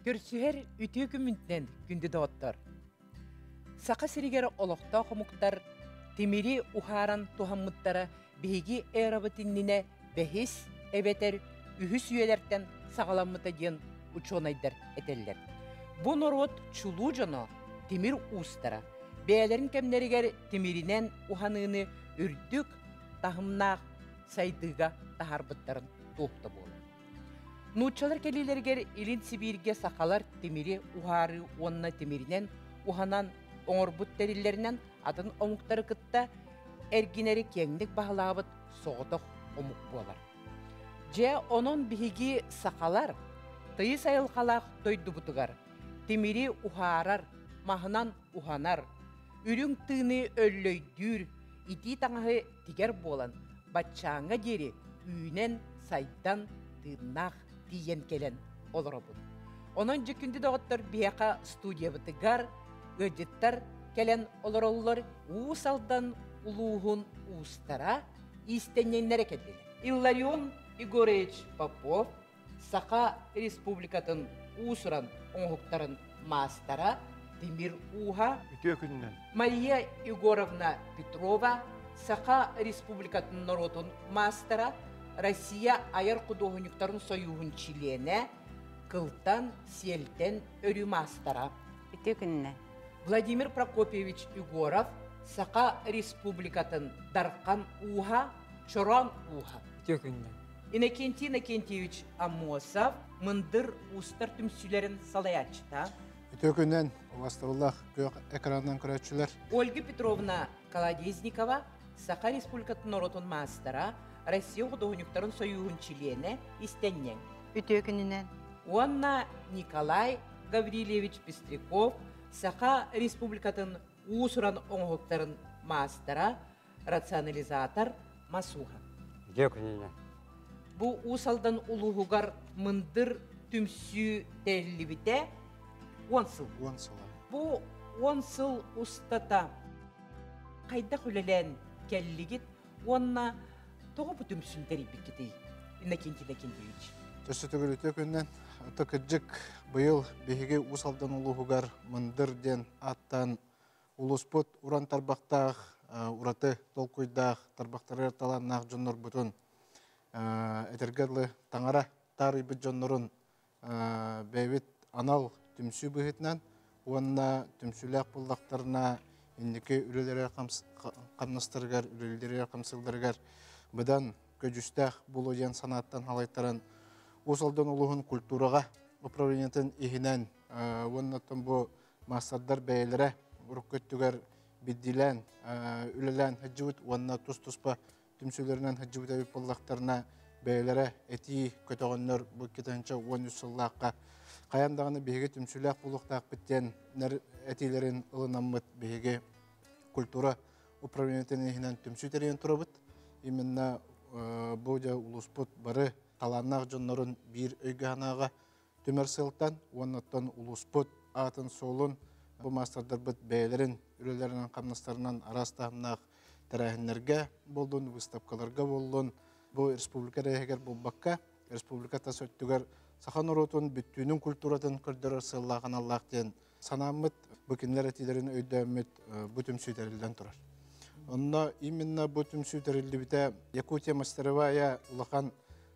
Көрсүһэр үтүө күммүтүнэн, күндү доҕоттор! Саха сиригэр олохтоох омуктар тимири уһааран туһаммыттара биһиги эрабыт иннинэ бэһис эбэтэр үһүс үйэлэртэн саҕаламмыта диэн учуонайдар этэллэр. Бу норуот чулуу дьоно тимир уустара бэйэлэрин кэмнэригэр тимиринэн уһаныыны үрдүк таһымнаах сайдыыга таһаарбыттарын туоһута буолар. Нууччалар кэлиилэригэр Илин Сибииргэ сахалар тимири уһаарыы уонна тимиринэн уһанан оҥорбут тэриллэринэн атын омуктары кытта эргинэри киэҥник баһылаабыт соҕотох омук буолар. Дьэ, онон биһиги сахалар тыйыс айылҕалаах дойдубутугар тимири уһаарар, маһынан уһанар, үрүҥ тыыны өллөйдүүр, итии таҥаһы тигэр буолан, баччааҥҥа диэри үүнэн-сайдан, тыыннаах тиийэн кэлэн олоробут. Онон дьэ күндү доҕоттор биһиэхэ студиябытыгар ыалдьыттар кэлэн олороллор. Уус Алдан улууһун уустара, иистэнньэҥнэрэ кэллилэр. Илларион Егорович Попов, Саха Республикатын уус-уран оҥоһуктарын маастара Тимир Ууһа. Үтүө күнүнэн. Мария Егоровна Петрова, Саха Республикатын норуотун маастара, Россия айар худуоһунньуктарын сойууһун чилиэнэ, кылтан, сиэлтэн өрүү маастара. Үтүө күнүнэн. Владимир Прокопьевич Егоров, Саха Республикатын Дархан Ууһа, Чороон Ууһа. Үтүө күнүнэн. Иннокентий Иннокентьевич Аммосов, Мындыр уустар түмсүүлэрин салайааччыта. Үтүө күнүнэн, убастабыллаах күөх экранынан көрөөччүлэр. Ольга Петровна Колодезникова, Саха Республикатын норуотун маастара, Россия худуоһунньуктарын сойууһун чилиэнэ, истэнньэҥ. Үтүө күнүнэн. Уонна Николай Гаврильевич Пестряков, Саха Республикатын уус-уран оҥоһуктарын маастара, рационализатор Масуха. Үтүө күнүнэн. Бу Уус Алдан улууһугар мындыр түмсүү тэриллибитэ 10 сыл. 10 сыл. Бу 10 сыл устата хайдах үлэлээн кэллигит уонна тоҕо бу түмсүүнү тэрийбиккитий, Иннокентий Иннокентьевич? Өссө төгүл үтүө күнүнэн. Ото кырдьык быйыл биһиги Уус Алдан улууһугар Мындыр диэн ааттаан улууспут уран тарбахтаах, ураты толкуйдаах, тарбахтарыгар талааннаах дьоннорбутун этэргэ дылы таҥара таарыйбыт дьоннорун бэйэбит анал түмсүү быһыытынан уонна түмсүүлээх буллахтарына инники үлэлэрэ хамнастарыгар, үлэлэригэр хамсыылларыгар быдан көдьүүстээх буолуо диэн санааттан халайтаран Уус Алдан улууһун культураҕа управлениетын иһинэн уонна бу маастардар бэйэлэрэ урукку өттүгэр биддилээн үлэлээн сылдьыбыт уонна тус-туспа түмсүүлэринэн сылдьыбыт эбит буоллахтарына бэйэлэрэ этии көтөҕөннөр бу 2013 сыллаахха хайаан даҕаны биһиги түмсүүлээх буолуохтаахпыт диэн этиилэрин ылынаммыт биһиги культура управлениетын иһинэн түмсүү тэрийэн турабыт. Именно бу дьэ улууспут бары талааннаах дьоннорун биир өйгө-санааҕа түмэр сыалтан уонна оттон улууспут аатын-суолун бу маастардарбыт бэйэлэрин үлэлэринэн хамнастарынан араас таһымнаах тэрээһиннэргэ буоллун, выставкаларга буоллун, бу республика эрэ буолбакка, республика тас өттүгэр саха норуотун бүттүүнүн культуратын көрдөрөр сыаллаах аналлаах диэн санааммыт, бу кинилэр этиилэрин өйдөөммүт бу түмсүү тэриллэн турар. Онно именно бу түмсүү тэриллибитэ Якутия мастеровая улахан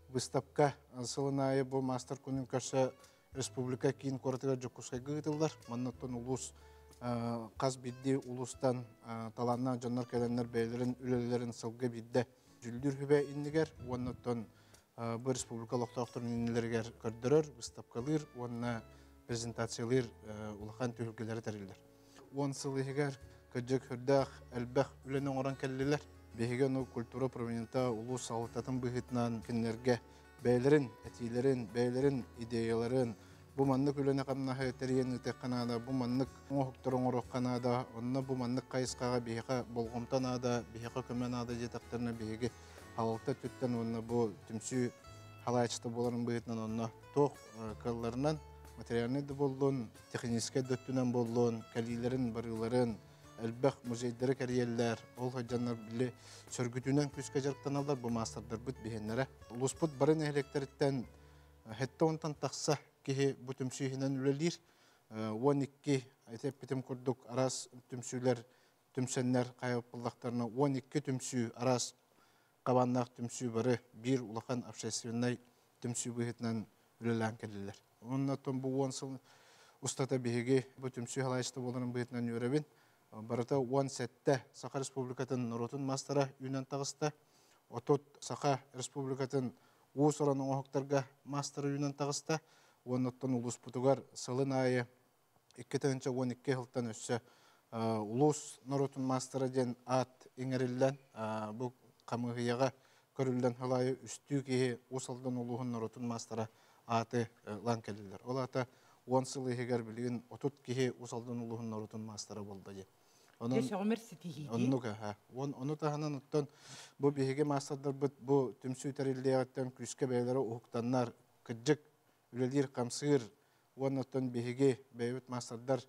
выставка сылын аайы бу маастар күнүн көрсө республика киин куоратыгар Дьокуускайга ыытыллар. Маннаттан улуус хас биирдии улуустан талааннаах дьоннор кэлэннэр бэйэлэрин үлэлэрин сылга биирдэ дьүүллүүр сүбэ иннигэр уонна бу республика олохтоохторун иннилэригэр көрдөрөр, выставкалыыр уонна презентациялыыр улахан түһүлгэлэри тэриллэр. 10 сыл иһигэр кырдьык сүрдээх элбэх үлэни оҥорон кэллилэр. Биһиги ону культура управлениета улуус салалтатын быһыытынан кинилэргэ бэйэлэрин этиилэрин, бэйэлэрин идеяларын, бу маннык үлэни хамнаһы тэрийэн ыытыахха наада, бу маннык оҥоһуктары оҥоруохха наада, онно бу маннык хайысхаҕа биһиэхэ болҕомто наада, биһиэхэ көмө наада диэтэхтэринэ биһиги халалта өттүттэн уонна бу түмсүү халааччыта буоларын быһыытынан онно туох кыалларынан материальнай да буоллун, техническэй да өттүнэн буоллун, кэлиилэрин, барыыларын, элбэх музейдары кэрийэллэр. Ол сылдьаннар били сөргүтүүнэн күүскэ дьарыктаналлар бу маастардарбыт биһиэннэрэ. Улууспут бары нэһилиэктэриттэн 70-тан тахса киһи. Киһи бу түмсүү иһинэн үлэлиир. 12 эппитим курдук араас түмсүүлэр түмсэннэр хайаппыллахтарына 12 түмсүү, араас хабааннаах түмсүү бары биир улахан общественнай түмсүү быһыытынан үлэлээн кэллилэр. Оннотон бу 10 сыл устата биһиги бу түмсүү халаайчыта буоларын быһыытынан үөрэбин. Барыта 17 Саха Республикатын норуотун маастара үүнэн таҕыста. 30 Саха Республикатын уус-уран оҥоһуктарга маастара үүнэн таҕыста. Оннуттан улууспутугар сылын аайы 2012 сылтан өссө улуус норуотун маастара диэн аат иҥэриллэн, бу хамыыһыйаҕа көрүллэн халаайы үстүү киһи Уус Алдан улууһун норуотун маастара ааты ылан кэллилэр. Ол аата 10 сыл иһигэр билигин 30 киһи Уус Алдан улууһун норуотун маастара буолла диэн. Онон сөҕүмэр ситиһии. Оннук аха. Ону таһынан оттон бу биһиги маастардарбыт бу түмсүү тэриллиэҕиттэн күүскэ бэйэлэрэ уһуктаннар, кырдьык үлэлиир, хамсыыр, уоннаттан биһиги бэйэбит маастардар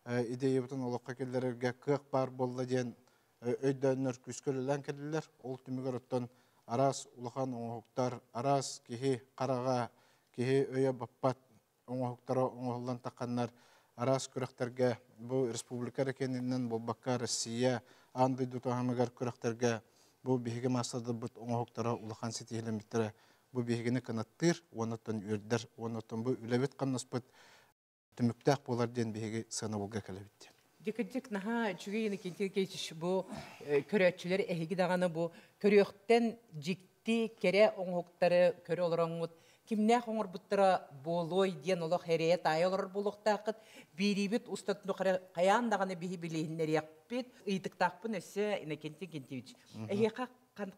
идеябытын олоххо киллэрэргэ кыах баар буолла диэн өйдөөннөр күүскэ үлэлээн кэллилэр. Ол түмүгэр оттон араас улахан оҥоһуктар, араас киһи хараҕа, киһи өйө баппат оҥоһуктара оҥоһуллан тахханнар, араас күрэхтэргэ бу республика эрэ кэннинэн буолбакка, Россия, аан дойду таһымыгар күрэхтэргэ бу биһиги маастардарбыт оҥоһуктара улахан ситиһилэммиттэрэ бу биһигини кынаттыыр, уоннаттан үөрдэр, уоннаттан бу үлэбит хамнаспыт түмүктээх буолар диэн биһиги сыанабылга кэлэбит. Дикирдик наһаа үчүгэй Иннокентий Никитич, бу көрөөччүлэр эһиги даҕаны бу көрүөхтэн дьикти кэрэ оҥоһуктары көрө олороҥҥут кимнээх оҥорбуттара буолуой диэн олох эрэйэ таайа олорор буолуохтааххыт. Биириибит устатын хайаан даҕаны биһи билиһиннэриэхпит. Ыйытыктаахпын өссө, Иннокентий Иннокентьевич. Эһиэхэ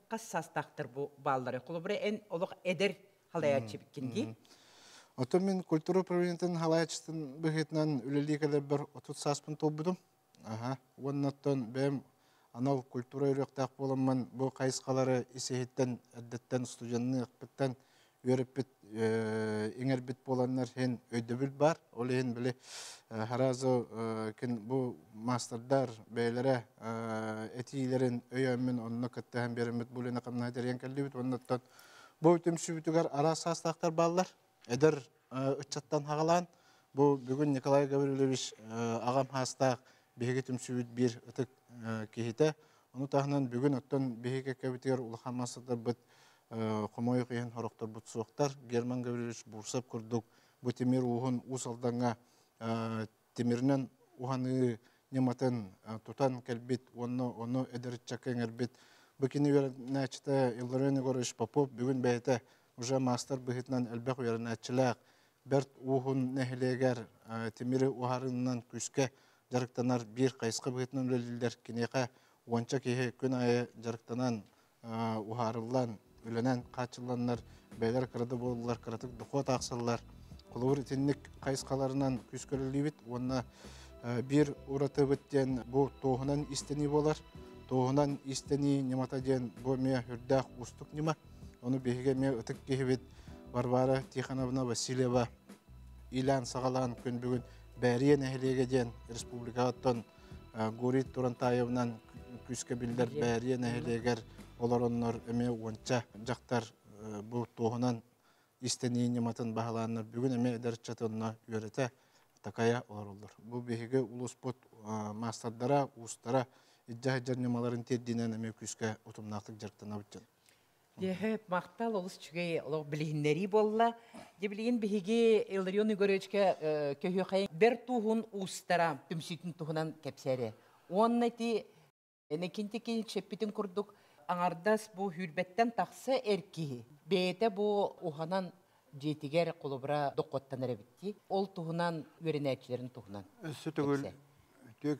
хас саастаахтар бу бааллары? Холобура, эн олох эдэр халаяччы биккин дии. Оттон мин культура управлениетын халаяччытын быһыытынан үлэлии кэлэрбэр 30 сааспын туолбутум. Аха. Уоннаттан бэйэм анал культура үөрүөхтээх буоламмын бу хайысхалары ис-иһиттэн эрдэттэн студенныахпыттан үөрэппит, иҥэрбит буоланнар иһин өйдөбүл бар. Ол иһин били харазы кин бу маастардар бэйэлэрэ этиилэрин өйөөммүн онно кыттыһан биэриммит бу үлэни хамнаһы тэрийэн кэллибит. Оннуттан бу түмсүүбүтүгэр араас саастаахтар бааллар. Эдэр ыччаттан хагалаан бу бүгүн Николай Гаврильевич аҕам хаастаах биһиги түмсүүбүт биир ытык киһитэ. Ону таһынан бүгүн оттон биһиги кэккэбитигэр улахан маастардарбыт хомойуох иһин хорохторбут суохтар. Герман Гаврильевич Бурсов курдук бу тимир ууһун Уус Алдаҥҥа тимиринэн уһаныы ньыматын тутан кэлбит уонна ону эдэр ыччакка иҥэрбит. Бу кини үөрэнээччитэ Илларион Егорович Попов бүгүн бэйэтэ уже маастар быһыытынан элбэх үөрэнээччилээх Бэрт Ууһун нэһилиэгэр тимири уһарыынан күүскэ дьарыктанар биир хайысха быһыытынан үлэлииллэр. Киниэхэ уонча киһи күн аайы дьарыктанан, уһаарыллан, үлэнэн хааччылланнар, бэйэлэр кырада буоллар, кыратык дохуот аахсаллар. Холобур, итинник хайысхаларынан күүскэ үлэлиибит уонна биир уратыбыт диэн бу туоһунан истэнии буолар. Туоһунан истэнии ньымата диэн бу эмиэ үрдээх уустук ньыма. Ону биһиги эмиэ ытык киһибит Варвара Тихоновна Васильева иилээн саҕалаан күн бүгүн Бээрийэ нэһилиэгэ диэн республикаҕа Гурий Турантаевынан күүскэ биллэр Бээрийэ нэһилиэгэр олороннор эмиэ уонча дьахтар бу туоһунан истэнии ньыматын баһылааннар бүгүн эмиэ эдэр ыччаты онно үөрэтэ, такайа олороллор. Бу биһиги улууспут маастардара, уустара илдьэ сылдьар ньымаларын тиэрдиинэн эмиэ күүскэ утумнаахтык дьарыктанабыт дьон. Дьэ, махтал, олус үчүгэй олох билиһиннэрии буолла. Дьэ, билигин биһиги Илларион Егоровичка көһүөхэй Бэрт Ууһун уустара түмсүүтүн туһунан кэпсээри. Уонна ити Иннокентий чэппитин курдук аҥардас бу сүүрбэттэн тахса эр киһи бэйэтэ бу уһанан дьиэтигэр холобура дохуоттанар эбит дии. Ол туһунан үөрэнээччилэрин туһунан. Өссө төгүл үтүө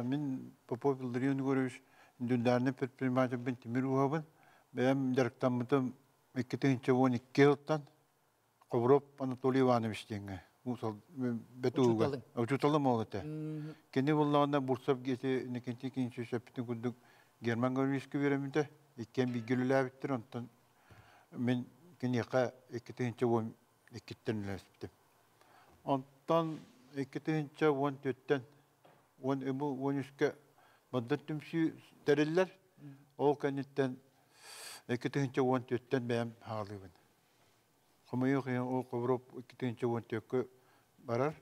мин Попов Илларион Егорович, индивидуальный предпринимательбин, тимир ууһабын. Бэйэм дьарыктаммытым 2012 сылтан Ховров Анатолий Иванович диэҥҥэ Бетууга. Учууталым ол этэ. Кини буллаҕына Бурцев Гети Никентий Кинчевич эппитин курдук Герман Гавриловичка үөрэммитэ. Иккиэн бииргэ үлэлээбиттэр. Онтон мин киниэхэ 2012-ттэн үлэлэспитим. Онтон 2014-тэн 13-кэ Мындыр түмсүү тэриллэр. Ол кэнниттэн 2014-тэн бэйэм хаалыыбын. Хомойуох иһин ол Хобуруоп 2014 барар.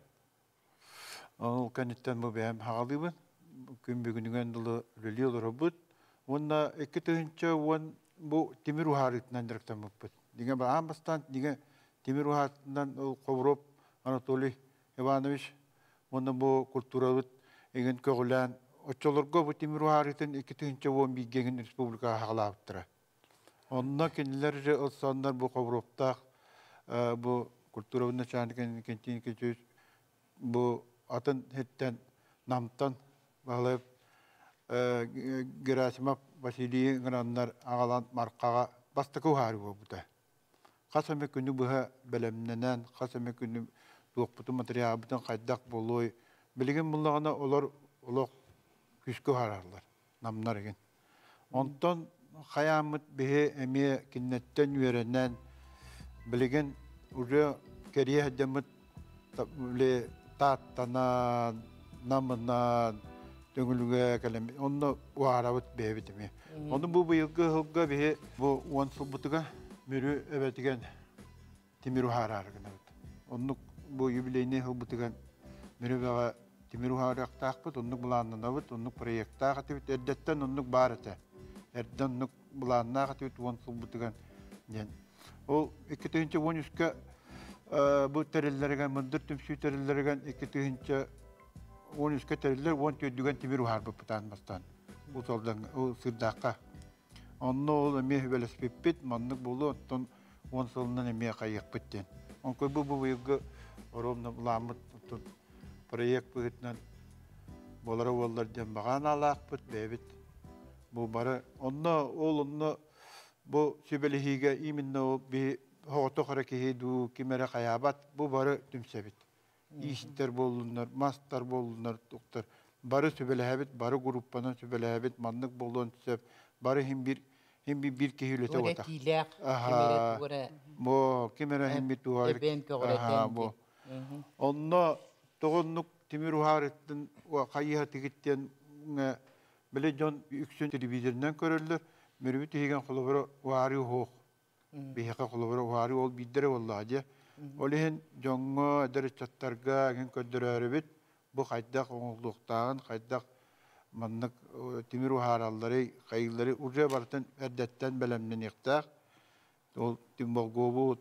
Ол кэнниттэн бу бэйэм хаҕалыыбын. Күн бүгүнүгэн дылы үлэлии олоробут. Уонна 2010 бу тимир уһаарыытынан дьарыктаммыппыт. Диҥэ аан бастаан диҥэ тимир уһаатынан ол Хобуруоп Анатолий Иванович уонна бу культурабыт игин көҕүлээн оччолорго бу тимир уһаарыытын 2011 игин республикаҕа хаҕалаабыттара. Онно кинилэр же ылсаннар бу Хобуруоптаах бу культурабыт начальник Кентин Никитич бу атын хиттен Намтан Баһылай Герасимов Василий ыҥыраннар аҕалан Мархаҕа бастакы уһаарыы буолбута. Хас эмэ күнү быһа бэлэмнэнэн, хас эмэ күнү туохпутун материалбытын хайдах буолуой. Билигин буллаҕына олор олох күүскэ уһаараллар намнар игин. Онтон хайааммыт биһи эмиэ киннэттэн үөрэнэн билигин уже кэрийэ сылдьаммыт Тааттанан, Намынан, Төҥүлүгэ кэлэн онно уһаарабыт бэйэбит эмиэ. Ону бу быйылгы ыһылга биһи бу уон сылбытыга Мүрү эбэтигэн тимир уһаараары гынабыт. Оннук бу юбилейный ыһылбытыгар Мүрү эбэҕэ тимир уһаарыахтаахпыт, оннук былааннанабыт, оннук проектаах этибит. Эрдэттэн оннук баар этэ. Эрдэ оннук былааннаах этибит уон сылбытыгар диэн. Ол 2013-кэ бу тэриллэригэр мындыр түмсүү тэриллэригэр 2013-кэ тэриллэр 14-дүгэн тимир уһаарбыппыт аан бастаан. Бу сырдаахха. Онно ол эмиэ сүбэлэспиппит, маннык буолуо, оттон 10 сылынан эмиэ хайыахпыт диэн. Онкой бу быйылгы ровно былааммыт проект быһыытынан буолара буоллар диэн баҕа санаалаахпыт, бэйэбит бу бары онно ол онно бу сүбэлэһиигэ именно ол биһи соҕотох эрэ киһи дуу ким эрэ хайаабат бу бары түмсэбит. Иистэр буоллуннар, мастар буоллуннар, туктар бары сүбэлэһэбит, бары группанан сүбэлэһэбит, маннык буолуон сөп. Бары хим бир хим бир бир киһи үлэтэ буотах. Киилээх, ким эрэ тугу Бо ким эрэ хим бир туга эбэн көҕүрэтэн. Бо. Онно тоҕоннук тимир уһаарыттын хайыһа тигиттен били дьон үксүн телевизорынан көрөллөр. Мүрүбүт иһигэн холобура уһаарыы уһуох. Биһиэхэ холобура уһаарыы ол биирдэрэ буоллаҕа дьэ. Ол иһин дьоҥҥо, эдэр ыччаттарга эҥин көрдөрөөрүбүт бу хайдах оҥоһуллуохтааҕын, хайдах маннык тимир уһааралларый, хайыылары уже барытын эрдэттэн бэлэмнэниэхтээх. Ол тимболгуобут,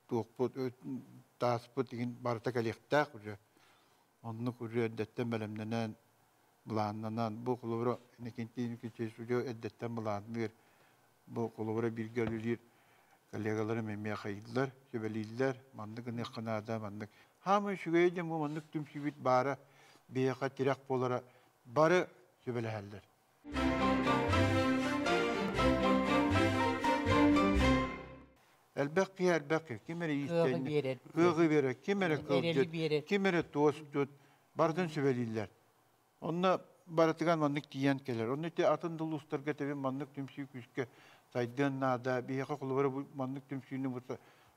туохпут, тааспыт игин барыта кэлиэхтээх уже. Оннук уже эрдэттэн бэлэмнэнэн, былааннанан, бу холобура Иннокентий Никитич уже эрдэттэн былаанныыр. Бу холобура бииргэ үлэлиир коллегаларым эмиэ хайыыллар, сүбэлииллэр, маннык гыныахха наада, маннык. Хаамай үчүгэйэ диэн бу маннык түмсүүбүт баара биһиэхэ тирэх буолара бары сүбэлэһэллэр. Элбэх киһи элбэх киһи. Ким эрэ иистэннэ, кыаҕы биэрэр, ким эрэ кылдьыт, ким эрэ туос-тут, барытын сүбэлииллэр. Онно барытыгар маннык тиийэн кэлэр. Онно ити атын да улуустарга тэбин маннык түмсүү күүскэ сайдыан наада. Биһиэхэ холобура бу маннык түмсүүнү бу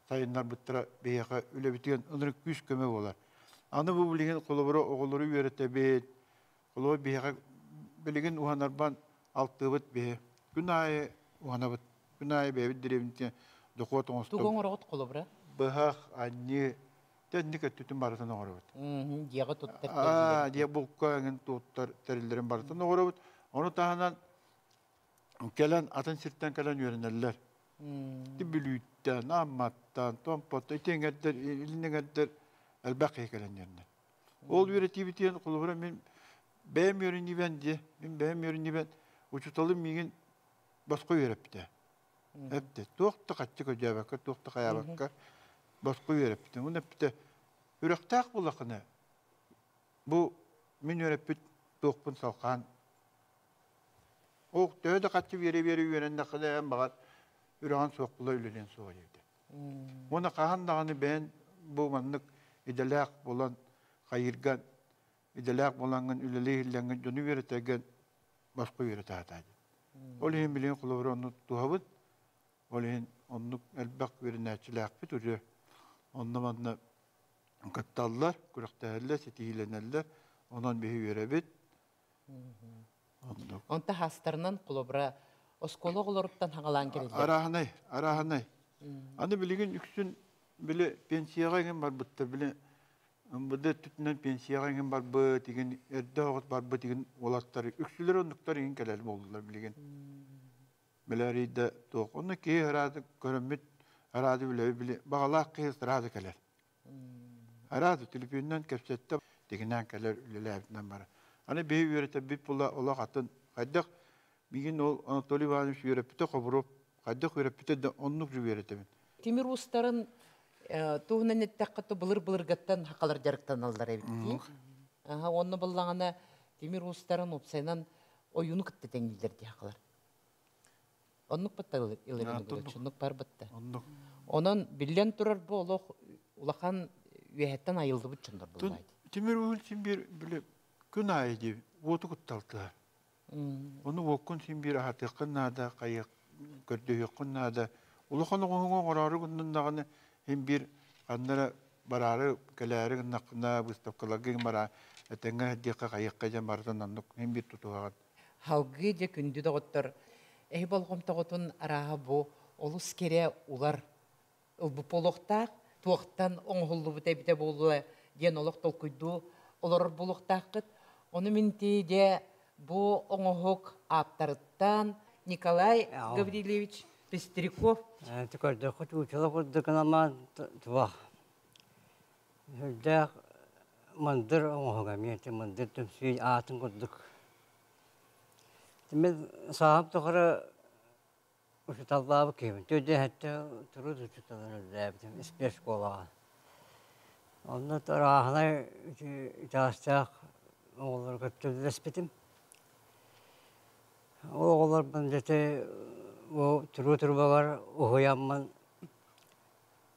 сайыннарбыттара биһиэхэ үлэбитигэр ынырык күүс-көмө буолар. Аны бу билигин холобура оҕолору үөрэтэбит. Холобура биһиэхэ билигин уһанарбан алтыыбыт биһи. Күн аайы уһанабыт. Күн аайы бэйэбит дэриэбинэтигэр дохуот оҥостобут. Тугу оҥороҕут холобура? Быһах, анньыы, Тэнник өттүтүн барытын оҥоробут. Дьиэҕэ туттар тэриллэрин. Дьиэ булка эҥин туттар тэриллэрин барытын оҥоробут. Ону таһынан кэлэн атын сиртэн кэлэн үөрэнэллэр. Ити Бүлүүттэн, Амматтан, Томпоттон, ити эҥэрдэр, илин эҥэрдэр элбэх киһи кэлэн үөрэнэр. Ол үөрэтиибитигэр холобура мин бэйэм үөрэниибэн дьиэ, мин бэйэм үөрэниибэн учууталым миигин босхо үөрэппитэ. Эптэ туох да хаччы көдьөөбөккө, туох да хайаабакка босхо үөрэппитим. Уонна эппитэ, үрэхтээх буоллаххына, бу мин үөрэппит туохпун салҕаан Ох, төһө да хаччы биэрэ-биэрэ үөрэннэххинэ эн баҕар үрэҕин суох була үлэлиэн суоҕа диэбитэ. Уонна хаһан даҕаны бэйэн бу маннык идэлээх буолан хайыырган, идэлээх буолаҥҥын үлэлии иһиллэҥҥин дьону үөрэтэргэн босхо үөрэтэ сатаа диэн. Ол иһин билигин холобура онну туһабыт. Ол иһин оннук элбэх үөрэнээччилээхпит уже онно-манна кытталлар, күрэхтэһэллэр, ситиһиилэнэллэр. Онон биһи үөрэбит. Оннук. Онто хаастарынан холобура оскуола оҕолоруттан хаҥалаан кэлэллэр. Арааһынай, арааһынай. Аны билигин үксүн Били пенсияҕа иҥин барбыттар, били МВД өттүтүнэн пенсияҕа иҥин барбыт, игин эрдэ оҕот барбыт игин уолаттар үксүлэр оннуктар игин кэлэр буоллулар билигин. Билэрийдэ туох. Онно киһи араады көрөммүт, араады билэби били баҕалаах киһи сразу кэлэр. Араады телефонунан кэпсэттэ, тигинээн кэлэр үлэлээбитинэн барар. Аны биһи үөрэтэбит була олох атын хайдах мигин ол Анатолий Иванович үөрэппитэ Хобуров хайдах үөрэппитэ да оннук же үөрэтэбин. Тимир уустарын туһунан эттэххэ то былыр-былыргаттан хакалар дьарыктаналлар эбит дии. Аха, онно буллаҕына тимир уустарын уопсайынан ойууну кытта тэҥнииллэр дии хакалар. Оннук батта оннук бар батта. Оннук. Онон биллэн турар бу олох улахан үөһэттэн айыллыбыт дьоннор буллаайт. Тимир уһун син биир били күн аайы дии уоту кутталтыһар. Ону уоккун син биир аһатыаххын наада, хайыах көрдөһүөххүн наада. Улахан оҕоһуҥа оҥороору гыннын һин биир ханна эрэ бараары кэлээри гыннаххына выставкаларга бара этэҥҥэ диэххэ хайыахха дьэн барытын оннук һин биир тутуһаҕын. Халгыы дьэ күндү доҕоттор, эһи болҕомтоҕутун арааһа бу олус кэрэ улар ылбыт буолуохтаах, туохтан оҥоһуллубут эбитэ буолуо диэн олох толкуйдуу олорор буолуохтааххыт. Ону мин дьэ бу оҥоһук ааптарыттан Николай Гаврильевич Пестряков Көрдөххө чуучала курдук гынамаан туох сүрдээх мындыр оҥоһуга эмиэ мындыр түмсүү аатын курдук. Мин сааһым тухары Учууталлаабыт киһибин. Төрдүһэттэ туруу учууталын үлэлээбитим испиэшколаҕа. Онно арааһынай чаастаах оҕолору кытта үлэлэспитим. Ол оҕолорбун дьэ бу туруу турбалар уһуйаммын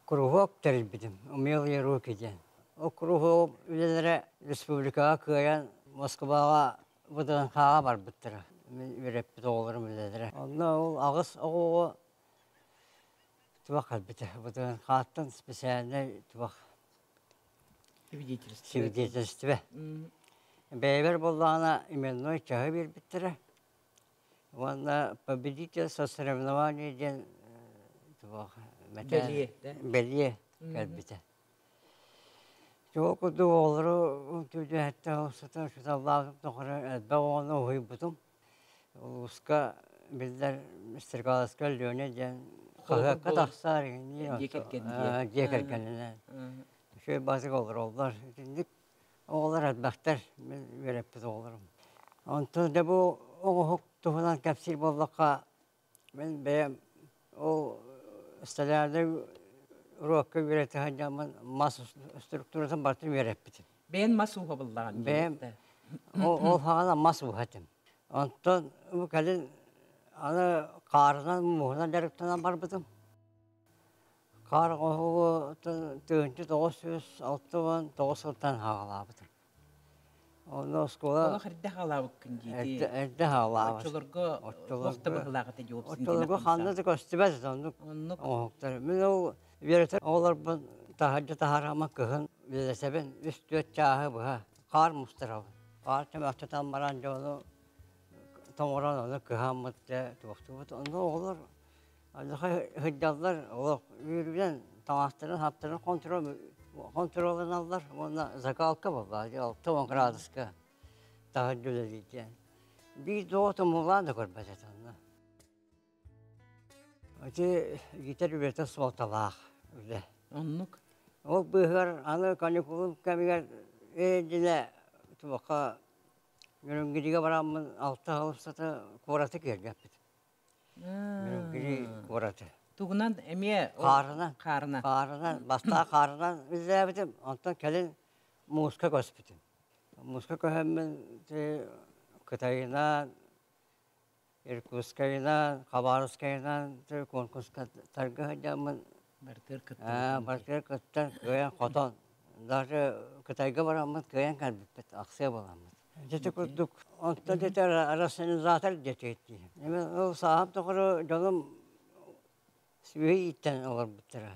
куруһуок тэрийбитим «Умелые руки» диэн. Ол куруһуок үлэлэрэ республикаҕа кыайан Москваҕа ВДНХ-ҕа барбыттара. Мин үөрэппит оҕолорум үлэлэрэ. Онно ол аҕыс оҕоҕо туох кэлбитэ. ВДНХ-ттан специальнай туох свидетельство. Свидетельство. Бэйэбэр буоллаҕына именной чаһы биэрбиттэрэ. Уонна победитель со соревнований диэн туох бэлиэ, бэлиэ кэлбитэ. Чуо курдук оҕолору түөһэттэ сытан сыталлаабытым тухары элбэх оҕону уһуйбутум. Улууска биллэр Стрекаловскай Леня диэн хаһыакка тахсар дьиэ кэргэнинэн. Үчүгэй баҕайытык олороллор. Итинник оҕолор элбэхтэр, мин үөрэппит оҕолорум. Онтон дьэ бу оҥоһук туһунан кэпсиир буоллахха, Мин бэйэм ол столярнай уруокка үөрэтэ сылдьаммын мас структуратын барытын үөрэппитим. Бэйэн мас ууһа буллаҕын Бэйэм ол саҕана мас ууһа этим. Онтон бу кэлин аны хаарынан, мууһунан дьарыктанан барбытым. Хаар оҥоһугу 1969 сылтан саҕалаабытым. Онно оскуола Олох эрдэ хаалаабыккын дии. Эрдэ хаалаабыт. Оччолорго туох да быһыылаах этэ дии Оччолорго ханна да көстүбэт оннук Оннук. оҥоһуктар. Мин ол үөрэтэр оҕолорбун таһырдьа таһаарама кыһын үлэлэсэбин үс-түөрт чааһы быһа хаар мустарабын. Хаар чөмөхтөтөн баран дьону тоҥорон ону кыһаммыт дьэ туохтуубут. Онно оҕолор Аныха сылдьаллар олох үөрүүнэн таҥастарын-саптарын хонтуруолланаллар уонна закалка буолла 60 градуска таһырдьа үлэлиир диэн. Биир да оҕо тумуллаан да көрбөт этэ онно. Ити иитэр үлэтэ суолталаах үлэ. Оннук. Ол быыһыгар аны каникулум кэмигэр ээдьинэ туохха Нөрүҥгүдүгэ бараммын алта сыл устата куораты киэргэппитим. Нөрүҥгүрү куораты. Тугунан эмиэ Хаарынан. Хаарынан. Хаарынан, бастаан хаарынан үлэлээбитим, онтон кэлин мууска көспүтүм. Мууска көһөммүн Кытайынан, Иркутскайынан, Хабаровскайынан конкурска тарга сылдьаммын Бартыар кыттан. Бартыар кыттан, кыайан хотон. Даже Кытайга бараммыт кыайан кэлбиппит, ахсыа буоламмыт. Дьэ курдук, онтон дьэ рационализатор диэтигит дии. Ол сааһым тухары дьонум сүөһү ииттэн олорбуттара.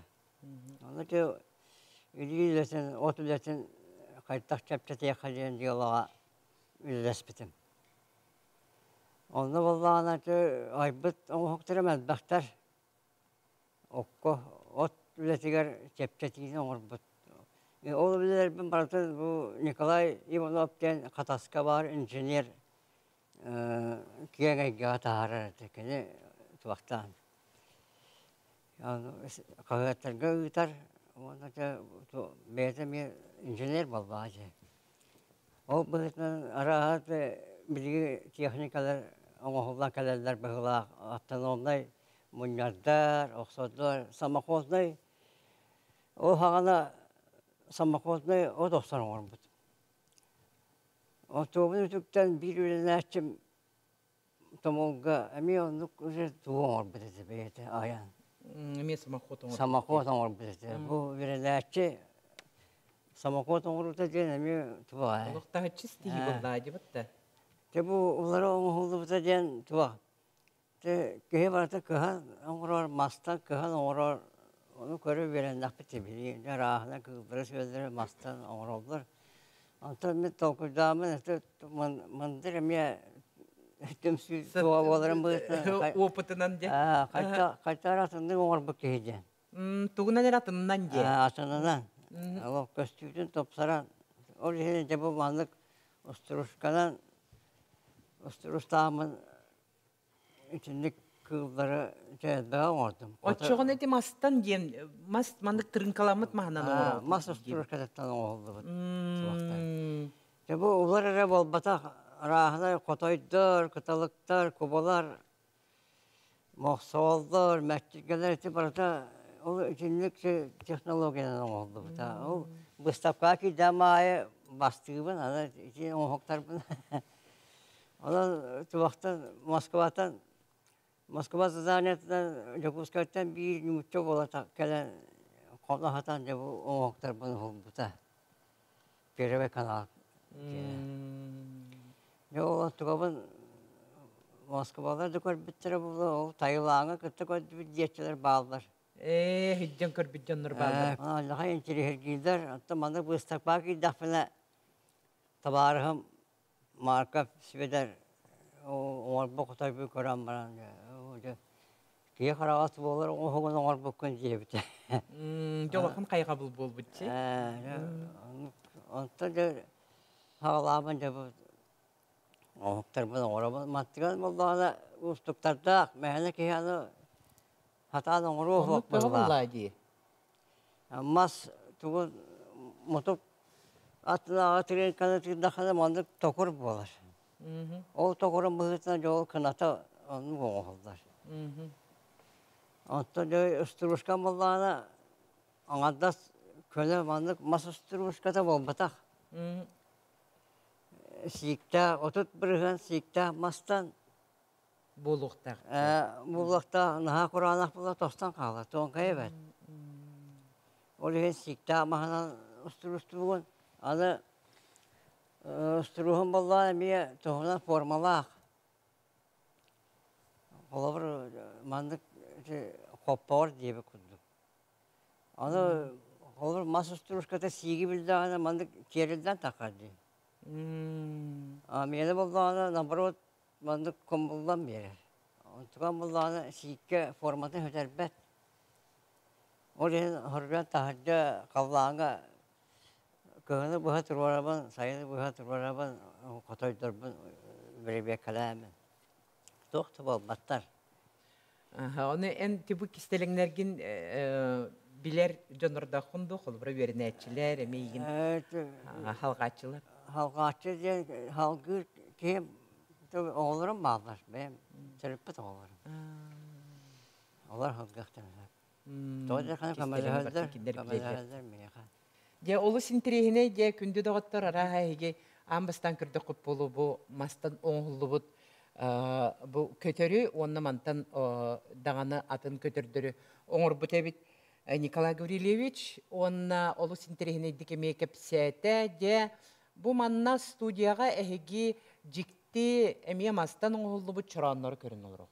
Ону дьэ илии үлэтин, от үлэтин хайдах чэпчэтиэххэ диэн дьыалаҕа үлэлэспитим. Онно буоллаҕына айбыт оҥоһуктарым элбэхтэр. Окко от үлэтигэр чэпчэтиини оҥорбут. Ол үлэлэрбин барытын бу Николай Иванов диэн Хатаска баар инженер киэҥ эйгэҕэ таһаарар этэ. Кини туохтаан хаһыаттарга ыытар уонна бэйэтэ эмиэ инженер буолбаҕа дии. Ол быһыытынан арааһа билиги техникалар оҥоһуллан кэлэллэр быһыылаах автономнай мунньардар, охсордор, самоходнай ол саҕана самоходнай от охсор оҥорбут. Оттуобун үтүктэн биир үлэлээччим Тумулга эмиэ оннук уже тугу оҥорбут этэ бэйэтэ айан. Эмиэ самоход оҥорбут. Самоход оҥорбут этэ. Бу үөрэнээччи самоход оҥоруута диэн эмиэ туох Олохтооччу истиһии буоллаа да. Те бу улары оҥоһуллубута диэн туох. Те киһи барыта кыһан оҥорор, мастан кыһан оҥорор. Ону көрө үөрэннэхпит билигин арааһына кыыллары-сүөллэри мастан оҥороллор. Онтон мин толкуйдааммын мындыр эмиэ түмсүү туоҕа буоларын быһыытынан опытынан дьэ хайта атыннык оҥорбут киһи диэн. Тугунан эрэ атынынан диэн. Атынынан. Ол көстүүтүн тупсаран ол иһин дьэ бу маннык устурушканан устурустааммын итинник кыыллары элбэҕи оҥордум. Оччоҕуна ити мастан диэн мас маннык тырыҥкаламмыт маһынан оҥоробут. Мас устурушкатыттан оҥоһуллубут. Дьэ бу улар эрэ буолбатах, арааһынай хотойдор, кыталыктар, кубалар, мохсоҕоллор, мэччиргэлэр ити барыта ол итинник технологиянан оҥоһуллубута. Ол быыстапкаҕа киирдэҕим аайы бастыыбын, аны ити оҥоһуктарбын Онон туохтан Москваттан Москва заданиетынан Дьокуускайтан биир нуучча буола кэлэн хоно сатаан дьэ бу оҥоһуктарбын уһулбута. Первый канал. Дьэ ол оттугабын Москвалар да көрбүттэрэ буолуо, ол Таилаҥҥа кытта көрдүбүт диэччилэр бааллар. Ээ, сылдьан көрбүт дьоннор бааллар. Аллаха интириэһиргииллэр. Оттон маннык быыстапкаҕа киирдэхпинэ табаарыһым Марков Сүөдэр оҥорбут хотойбун көрөн баран киһи хараҕас буолар оҥоһугун оҥорбуккун диэбитэ. Дьэ улахан хайҕабыл буолбут дии. Онтон дьэ саҕалаабын дьэ бу оҥоһуктарбын оҥоробун. Мантыган буоллаҕына уустуктардаах, мээнэ киһи аны сатаан оҥоруо суох быһыылаах. дии. Мас тугу мутук аттынааҕы тренканы тыырдаххына маннык токур буолар. Ол токурун быһыытынан дьол кыната оннук оҥоһуллар. Онтон дьэ устуруушка буоллаҕына аҥардас көнө маннык мас устуруушката буолбатах. Сииктээх 30% сииктээх мастан буолуохтаах. Буолуохтаах наһаа кураанах буола тостон хаалар, туонкайа эбээт. Ол иһин сииктээх маһынан устуруустубугун. Аны устуруһун буоллаҕына эмиэ туһунан формалаах. Холобур, маннык хоппоҕор диэбит курдук. Аны холобур мас устурууската сииги билдэҕинэ маннык тиэриллэн таххар дии. А миэнэ буоллаҕына наоборот маннык хомуллан биэрэр. Онтукам буоллаҕына сииккэ форматын сүтэрбэт. Ол иһин хоруйан таһырдьа халлааҥҥа кыһыны быһа туруорабын, сайыны быһа туруорабын, хотойдорбун бэрэбиэркэлээммин. Туох да буолбаттар. Ону эн тибу кистэлэҥнэргин билэр дьоннордооххун дуо? Холобура үөрэнээччилэр, эмиэ игин халҕааччылар. Халҕааччы диэн халгыыр киһи оҕолорум бааллар, бэйэм төрөппүт оҕолорум. Олор халгыахтара. Тоҕо диэххэ көмөлөһөллөр, көмөлөһөллөр миэхэ. Дьэ, олус интэриэһинэй дьэ, күндү доҕоттор, арааһа эһиги аан бастаан көрдөххүт буолуо бу мастан оҥоһуллубут бу көтөрү уонна мантан даҕаны атын көтөрдөрү оҥорбут эбит Николай Гаврильевич уонна олус интэриэһинэйдик эмиэ кэпсээтэ. Дьэ, бу манна студияҕа эһиги дьикти эмиэ мастан оҥоһуллубут чорооннору көрөн олороҕут.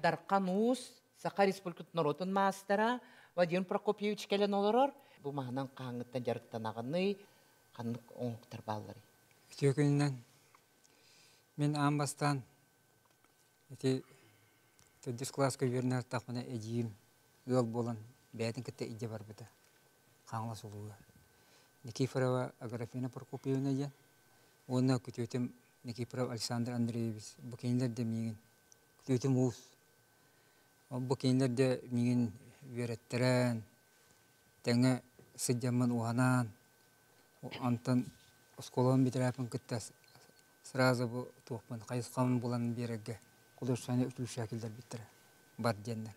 Дархан Уус, Саха Республикатын норуотун маастара Владимир Прокопьевич кэлэн олорор. Бу маһынан хаһааҥҥыттан дьарыктанаҕыный, ханнык оҥоһуктар баалларый? Үтүө күнүнэн. Мин аан бастаан ити төрдүс кылааска үөрэнэ сыттахпына эдьиийим ыал буолан бэйэтин кытта илдьэ барбыта. Хаҥалас улууһа. Никифорова Аграфена Прокопьевна диэн уонна күтүөтүм Никифоров Александр Андреевич бу кинилэр да миигин күтүөтүм уус. Бу кинилэр да миигин үөрэттэрэн, тэҥэ сылдьаммын уһанаан, онтон оскуолабын бүтэрээппин кытта сразу бу туохпун хайысхабын булан биэрэргэ художественнай училище киллэрбиттэрэ бар диэннэр.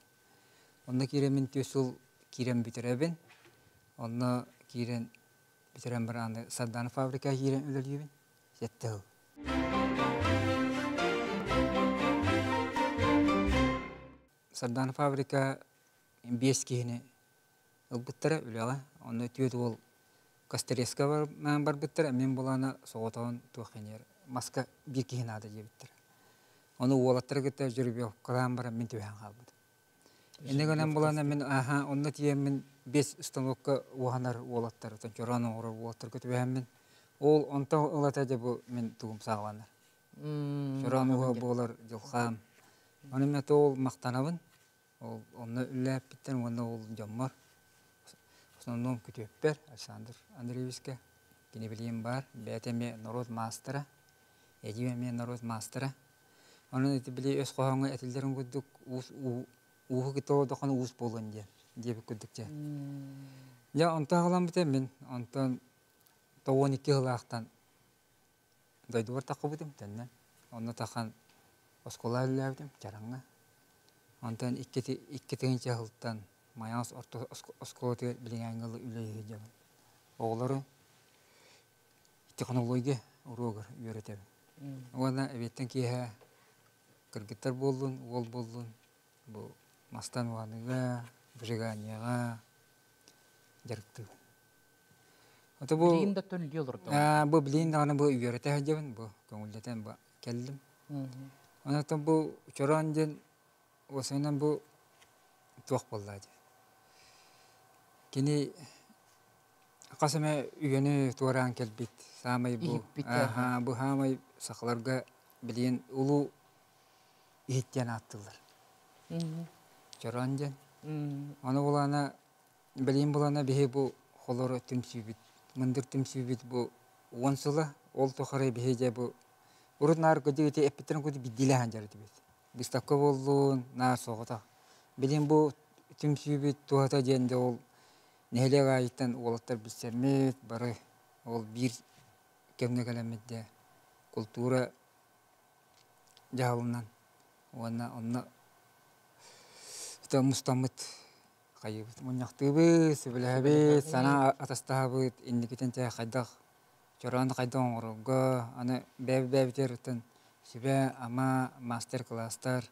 Онно киирэммин түөрт сыл киирэн бүтэрэбин. Онно киирэн бүтэрэн баран Сардаана фабрика киирэн үлэлиибин. Сэттэ сыл. Сардаана фабрика биэс киһини ылбыттара үлэҕэ. Онно түөрт уол Костерецка барбыттара, мин булаана соҕотоҕун туох инер маска биир киһи наада диэбиттэрэ. Ону уолаттары кытта жеребьевкалаан баран мин түбэһэн хаалбытым. Инньэ гынан булаана мин аха онно тиийэммин биэс станокка уһанар уолаттар, чороон оҥорор уолаттарга түбэһэммин ол онтон ылата дьэ бу мин тугум саҕаланар. Чороон уһа буолар дьылхаам. Ону мен ол махтанабын. Ол онно үлэлээппиттэн уонна ол дьоммор основном күтүөппэр Александр Андреевичка кини билиим баар. Бэйэтэ эмиэ норуот маастара, эдьиийим эмиэ норуот маастара. Онон ити били өс хоһооҥҥо этиллэрин курдук уус ууһу кытта олордоххуна уус буолуон диэн диэбит курдук дьэ. Дьэ онтон аҕаламмыта мин онтон 92 сылаахтан дойдубар таххыбытым төннөн. Онно тахан оскуола үлэлээбитим Чараҥҥа. Онтон икки тыһыынча сылтан Майаҕас орто оскуолатыгар билиҥҥээҥҥэ үлэлии сылдьабын. Оҕолору технология уруогар үөрэтэбин. Уонна эбиэттэн киэһэ кыргыттар буоллун, уол буоллун бу мастан уһаныыга, выжиганияҕа дьарыктыыбын. Ото бу Билигин да төллүү олордоҕум. Бу билигин даҕаны бу үөрэтэ сылдьабын, бу көҥүллэтэн бу кэллим. Онон бу чороон диэн уосайынан бу туох буолла дии. Кини хас эмэ үйэни туораан кэлбит саамай бу бу саамай сахаларга билигин улуу иһит диэн ааттыыллар. Чороон диэн. Ону булаана Билигин булана биһи бу холоро түмсүүбүт, мындыр түмсүүбүт бу 10 сыла, ол тухары биһи дьэ бу урут наар көдү эппиттэрин курдук биддиилэһэн дьарытыбыт. Выставка буоллун, наар соҕотох. Билигин бу түмсүүбүт туһата диэн дьэ ол нэһилиэк аайыттан уолаттар билсэммит, бары ол биир кэмҥэ кэлэммит дьэ култуура дьаһалынан уонна онно мустаммыт хайыыбыт мунньахтыыбыт, сөбүлэһэбит, санаа атастаһабыт, инникитин чэ хайдах чороон хайдах оҥорорго, аны бэйэ-бэйэбитигэр сүбэ-ама, мастер-класстар.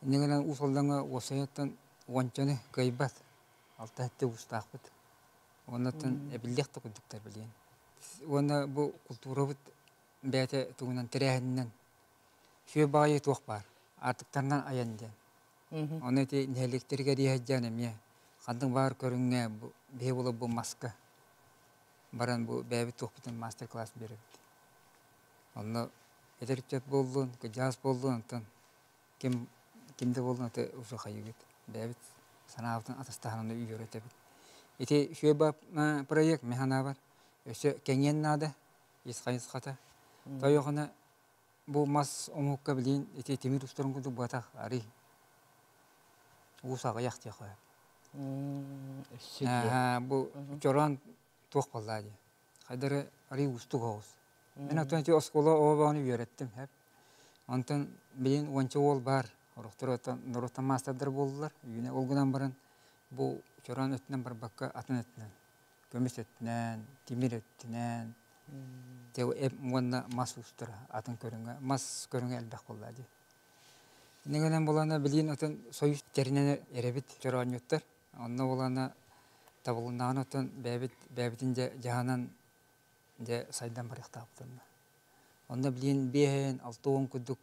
Инньэ гынан Уус Алдаҥҥа уопсайыттан уончаны кыайбат, алта сэттэ уустаахпыт. Уоннаттан эбиллиэх да курдуктар билигин. Уонна бу култуурабыт бэйэтэ тугунан тэрээһининэн сүө баҕайы туох баар, аартыктарынан айан диэн. Ону ити нэһилиэктэригэр иһэддьээн эмиэ ханнык баар көрүҥҥэ бу биһи була бу маска баран бу бэйэбит туохпутун мастер-класс биэрэбит. Онно эдэр ыччат буоллун, кырдьаҕас буоллун, онтон ким ким да буоллун аты уже хайыыбыт. Бэйэбит санаабытын атастаһан онно үөрэтэбит. Ити үчүгэй проект мин санаабар өссө кэҥиэн наада ис хайысхата. Тойоҕуна Бу мас омукка билигин ити тимир устарын курдук буотах арый уус аҕыйах диэххэ сөп. Бу чороон туох буоллаа дии. Хайдары арый уустук оҕус. Мин оттон ити оскуола оҕо үөрэттим сөп. Онтон билигин уонча уол баар. Орохтор оттон норуоттан маастардар буоллулар. Үүнэ ол гынан баран бу чороон өттүнэн барбакка атын өттүнэн көмүс өттүнэн, тимир өттүнэн уонна мас уустара атын көрүҥэ, мас көрүҥэ элбэх буолла дии. Инньэ гынан булана билигин отон союз тэринэн эрэбит чороонньуттар. Онно булана табылыннаҕына оттон бэйэбит бэйэбитин дьэ дьаһанан дьэ сайдан барыахтаахпыт онно. Онно билигин биэһин, 60 курдук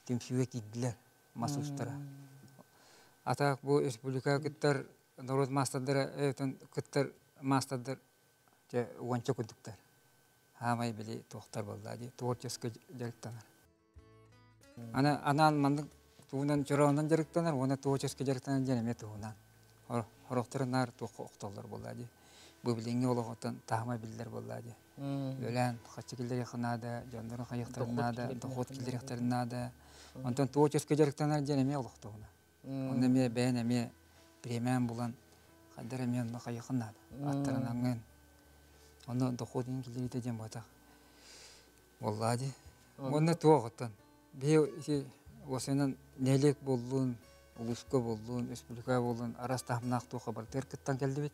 түмсүүгэ киирдилэр мас уустара. А так бу республика кыттар норуот маастардара кыттар маастардар дьэ уонча курдуктар. Хаамай били туохтар буолла дии творческай дьарыктанар. Аны анаан маннык тугунан чороонон дьарыктанар уонна творческай дьарыктанар диэн эмиэ туһунан. Хорохтор наар туохха охтоллор буолла дии. Бу билиҥҥи олоҕуттан таһыма биллэр буолла дии. Үлэлээн хаччы киллэриэххэ наада, дьоннорун хайыахтарын наада, дохуот киллэриэхтэрин наада. Онтон творческай дьарыктанар диэн эмиэ олохтоҕуна. Онно эмиэ бэйэн эмиэ бириэмээн булан хайдар эмиэ онно хайыаххын наада. Аттарынаҥҥын. Онно дохуот иһин киллэриитэ диэн буотах. Буоллаа дии. Уонна туох оттон биһи ити уосайынан нэһилиэк буоллун, улууска буоллун, республика буоллун араас таһымнаах туохха барытыгар кыттан кэллибит.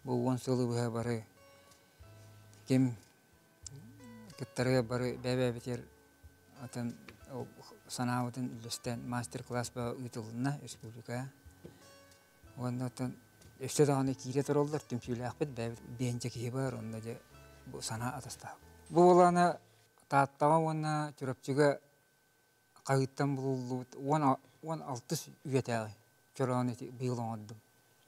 Бу 10 сылы быһа бары ким кыттарыгар бары бэйэ-бэйэбитигэр атын санаабытын үллэстэн мастер-класс ыытылынна республикаҕа. Уонна оттон өссө даҕаны киирэ тураллар түмсүүлээхпит бэйэбит биэнчэ киһи бар онно дьэ бу санаа атастаһабыт. Бу буолаана Тааттаҕа уонна Чурапчыга хаһыыттан булуллубут 16 үйэтээҕи чороон ити быйыл оҥордум.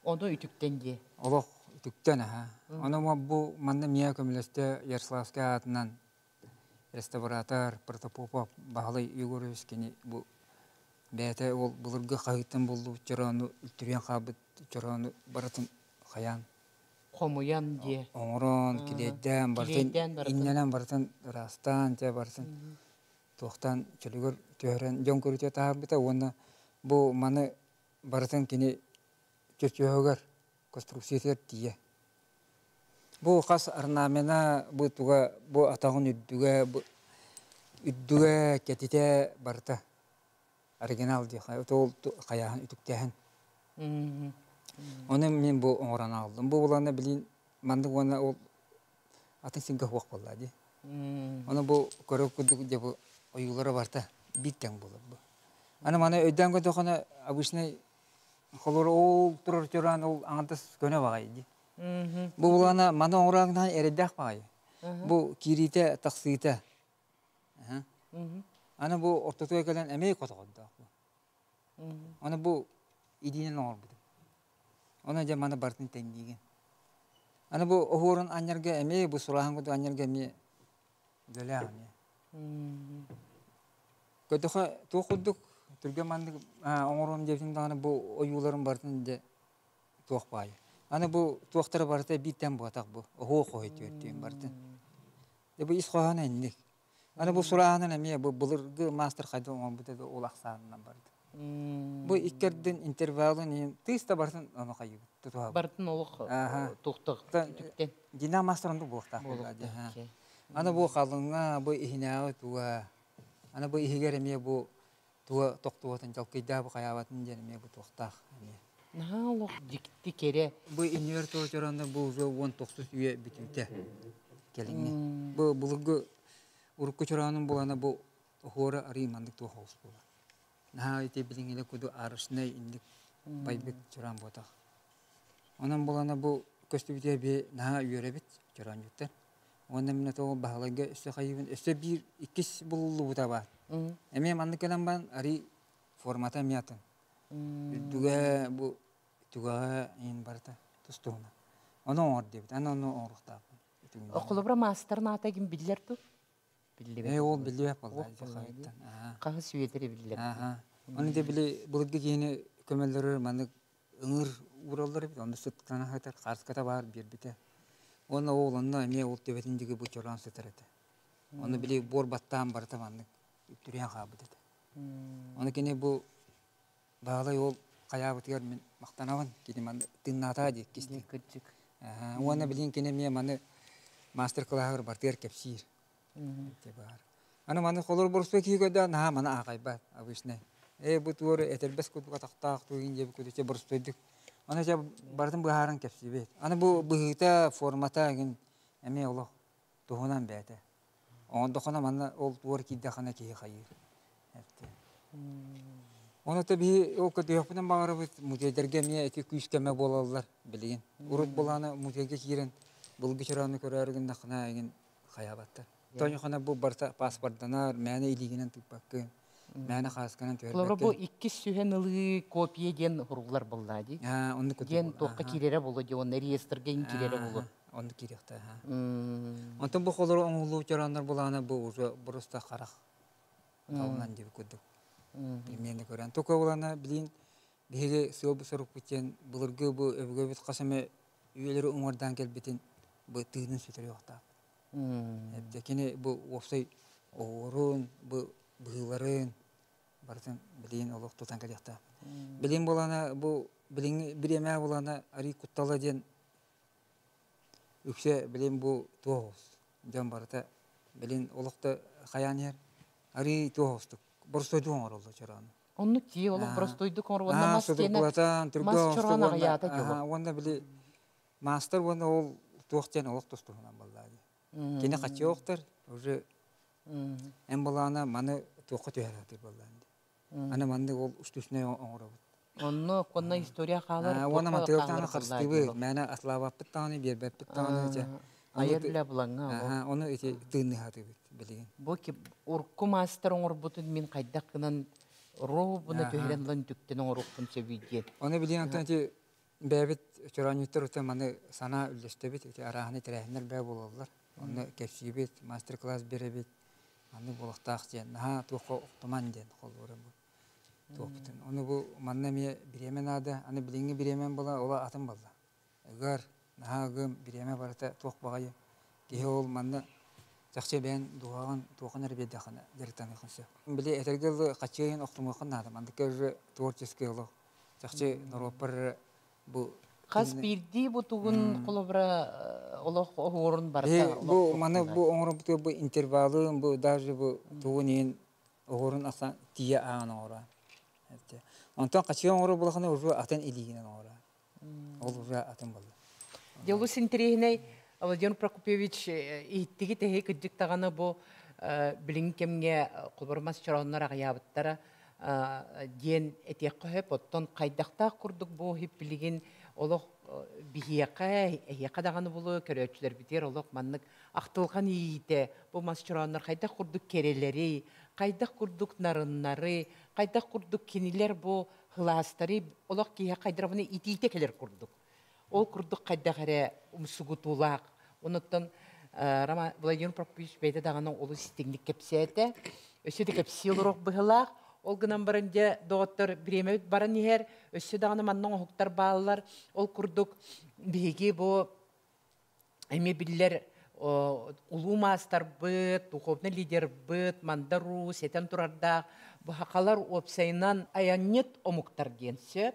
Ону үтүктэн диэ. Олох үтүктэн аха. Ону бу манна миэхэ көмөлөстө Ярославскай аатынан реставратор Протопопов Баһылай Егорович кини бу бэйэтэ ол былыргы хаһыыттан буллубут чороону үлтүрүйэн хаалбыт чороону барытын хайаан хомуйан диэ оҥорон килиэйдээн барытын иннэнэн барытын ыраастаан дьэ барытын туохтан чөлүгэр түһэрэн дьон көрүүтэ таһаарбыта уонна бу маны барытын кини чөчүөһүгэр конструкциятыгар тиийэ. Бу хас орнамена бу туга бу атаҕын үрдүгэ бу үрдүгэ кэтитэ барыта оригинал диэх ол хайааһын үтүктээһин. Ону мин бу оҥорон аҕаллым. Бу булана билин маннык уонна ол атын сиргэ суох буолла дии. Ону бу көрөр курдук дьэ бу ойуулара барыта биир тэҥ буолар бу. Аны маны өйдөөн көрдөххүнэ обычный холор ол турар чораан ол аҥардас көнө баҕайы дии. Бу булана маны оҥорооҥнаан эрэйдээх баҕайы. Бу киириитэ тахсыыта. Аны бу ортотугар кэлэн эмиэ хотоҕордоох бу. Аны бу илиинэн оҥорбутум. Ону дьэ маны барытын тэҥниигин. Аны бу оһуорун анньарга эмиэ бу сурааһын курдук анньарга эмиэ үлэлээх эмиэ. Көтөхө туох курдук түргэн маннык оҥоруом диэбитим даҕаны бу ойууларын барытын дьэ туох баайы. Аны бу туохтара барыта бииртэн буотах бу. Оһуох хоһуй түөртүүн барытын. Дьэ бу ис хоһооно инник. Аны бу сурааһынын эмиэ бу былыргы маастар хайдах оҥорбута да ол ахсаанынан барда. Бу иккэрдин интервалын иһин тыыс да барытын ону хайыбыт тутуһабыт. Барытын олох туохтах түктэн. Дина маастар оннук буолуохтаах. Аны бу халыҥа, бу иһинээҕи туга, аны бу иһигэр эмиэ бу туга тохтубатын, дьалкыйдаабы хайаабатын диэн эмиэ бу туохтаах эмиэ. Наһаа олох дьикти кэрэ. Бу иннигэр туох чоронно бу уже 19 үйэ бүтүүтэ кэлиҥҥи. Бу былыргы урукку чороонун булана бу оһуора арыы маннык туох оҕус буолар. Наһаа ити билиҥҥилэ куду арышнай инник байбыт чороон буотах. Онон булана бу көстүбүтэ би наһаа үөрэбит чороонньуттар. Уонна мин тоҕо Баһылайга өссө хайыыбын өссө биир иккис булуллубута баар. Эмиэ маннык гынан баран арыы формата эмиэ атын. Үрдүгэ бу түгэҕэ иин барыта тус-туһунан. Ону оҥор диэбит. Аны ону оҥоруохтаахпын. Холобура маастар наата ким биллэр ту? Биллибэт. Ээ ол биллибэт буолла. Хаһыс үйэлэри биллэр. Ону де били былыргы киһини көмөлөрөр маннык ыҥыр уураллар эбит. Онно сыттана сытар, хааската баар биэрбитэ. Уонна ол онно эмиэ ол төбөтүн диэки бу чороон сытар этэ. Ону били буор баттаан барыта маннык үттүрүйэн хаалбыт этэ. Ону кини бу Баалай ол хайаабытыгар мин махтанабын. Кини маны тыыннаатаа диэк кистик. Кырдьык. Уонна билигин кини эмиэ маны мастер-класс бартыгар кэпсиир. Баар. Аны маны холор боростуой киһи көрдө наһаа маны аахайбат обычный. Ээ бу туору этэрбэс курдук атахтаах тугин диэбит курдук чэ боростуойдук. Аны чэ барытын быһааран кэпсиибит. Аны бу быһыыта, формата игин эмиэ олох туһунан бэйэтэ. Оҥордоххуна манна ол туор киирдэххинэ киһи хайыыр. Оны та биһи ол көтүөхпүнэн баҕарабыт музейдарга эмиэ ити күүс-көмө буолаллар билигин. Урут булааны музейга киирэн былыргы чороону көрөөрү гыннаххына эҥин хайаабаттар. Тоньохона бу барыта паспорданар, мээнэ илиигинэн тыыппаккын, мээнэ хаасканан түһэрбэккин. Бу иккис сүһэн ылыы копия диэн суруллар буоллаа дии. Оннук диэн туохха киирэрэ буолуо дии, уонна реестргэ ин киирэрэ буолуо. Оннук киириэхтээх. Онтон бу холору оҥоһуллубут чорооннор булаана бу уже просто харах талынан диэбит курдук. Примерно көрөн. Только булана билин Биһиги сыалбыт-сорукпут диэн былыргы бу өбүгэбит хас эмэ үйэлэри уҥуордаан кэлбитин бу тыынын сүтэриэхтээх. Эбдэ кини бу уопсай оһуорун, бу быһыыларын барытын билигин олох тутан кэлиэхтээх. Билигин буолана бу билиҥҥи бириэмэ буолана арый куттала диэн үксэ билин бу туох дьон барыта билин олох да хайаан иһэр арый туох оҕустук боростуойдук оҥороллор чороону. Оннук дии олох боростуойдук оҥор уонна мас диэнэ мас чороон аҕыйаата дии олох. Уонна били маастар уонна ол туох диэн олох тустуһунан буоллаа дии. Кини хаччы уже эн былаана маны туохха түһэр сатыыр буоллаан дии. Аны маннык ол устусунай оҥоробут. Онно конно история хаалар. Уонна матырыалтааны харыстыыбыт, мээнэ атлаабаппыт даҕаны, биэрбэппит даҕаны дьэ. Айар үлэ булаҥҥа. Ону ити тыынныһатыбыт билигин. Бу урукку маастар оҥорбутун мин хайдах гынан ровно түһэрэн ылан түктэн оҥоруохпун сөбүй диэн. Ону билигин антон ити бэйэбит чороонньуттар утан маны санаа үллэстэбит, ити арааһынай тэрээһиннэр бээ буолаллар. Онно кэпсиибит, мастер-класс биэрэбит. Маннык буолуохтаах диэн, наһаа туохха охтуман диэн холуора бу. Туохпутун. Ону бу манна эмиэ бириэмэ наада. Аны билиҥҥи бириэмэм була, ола атын буолла. Ыгар, наһаа ыгым, бириэмэ барыта туох баҕайы. Киһи ол манна чахчы бэйэн дууһаҕын туохун эрэ биэрдэххинэ дьарыктаныаххын сөп. Били этэргэ дылы хаччыйын охтумуоххун наада. Мандыкка уже творческий олох. Чахчы норуоппар бу Хас биирдии бу тугун холобура олох оһуорун барыта бу маны бу оҥоробут бу интервалын бу даже бу тугун иһин оһуорун асан тиийэ ааҕан оҥоро. Онтон хаччы оҥорор булахына уже атын илиигинэн оҥоро. Ол уже атын буолла. Дьолус интэриэһинэй Владимир Прокопьевич иһиттиги тэһи кырдьык даҕаны бу билиҥ кэмҥэ холобур мас чорооннор аҕыйаабыттара диэн этиэххэ сөп. Оттон хайдахтаах курдук бу иһип билигин олох биһиэхэ, эһиэхэ даҕаны булу көрөөччүлэрбитигэр олох маннык ахтылҕан иитэ бу мас чорооннор хайдах курдук кэрэлэри, хайдах курдук нарыннары, хайдах курдук кинилэр бу хылаастары олох киһи хайдарабыны итиитэ кэлэр курдук. Ол курдук хайдах эрэ умсугутуулаах. Онуттан Роман Владимир Прокопьевич бэйэтэ даҕаны олус истиҥник кэпсээтэ. Өссө да кэпсии олоруох быһыылаах. Ол гынан баран дьэ доҕоттор бириэмэбит баран иһэр. Өссө даҕаны манна оҥоһуктар бааллар. Ол курдук биһиги бу эмиэ биллэр улуу маастарбыт, духовный лидербыт Мандар Уус этэн турардаах бу сахалар уопсайынан айанньыт омуктар диэн сөп.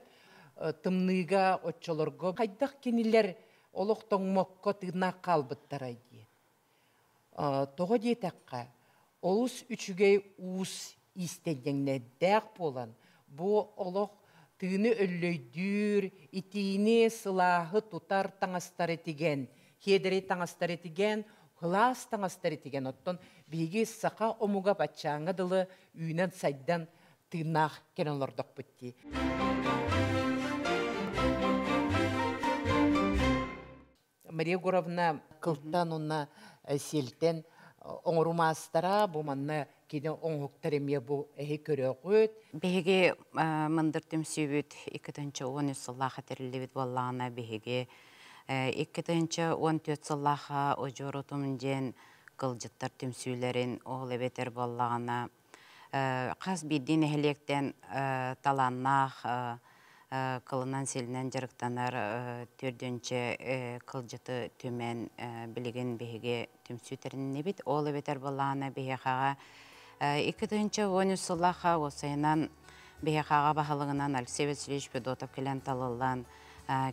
Тымныыга оччолорго хайдах кинилэр олох тоҥмокко тыыннаах хаалбыттарай диэн. Тоҕо диэтэххэ, олус үчүгэй уус иистэнньэҥнэрдээх буолан, бу олох тыыны өллөйдүүр, итиини, сылааһы тутар таҥастары тигэн, хиэдэрэй таҥастары тигэн, кылаас таҥастары тигэн, оттон биһиги саха омуга баччааҥҥа дылы үүнэн-сайдан тыыннаах кэлэн олордохпут дии. Мария Егоровна кылтан уонна сиэлтэн оҥоруу маастара бу манна кини оҥоһуктар эмиэ бу эһи көрөҕүт. Биһиги мындыр түмсүүбүт 2013 сыллаахха тэриллибит буоллаҕына биһиги 2014 сыллаахха Одьуор отум диэн кылдьыттар түмсүүлэрин ол эбэтэр буоллаҕына хас биирдии нэһилиэктэн талааннаах кылынан-силинэн дьарыктанар төрдүнчэ кылдьыты түмэн билигин биһиги түмсүү тэриннибит. Ол эбэтэр былаана биһиэхэҕэ 2013 сыллаахха уопсайынан биһиэхэҕэ баһылыгынан Алексей Васильевич Федотов кэлэн талыллан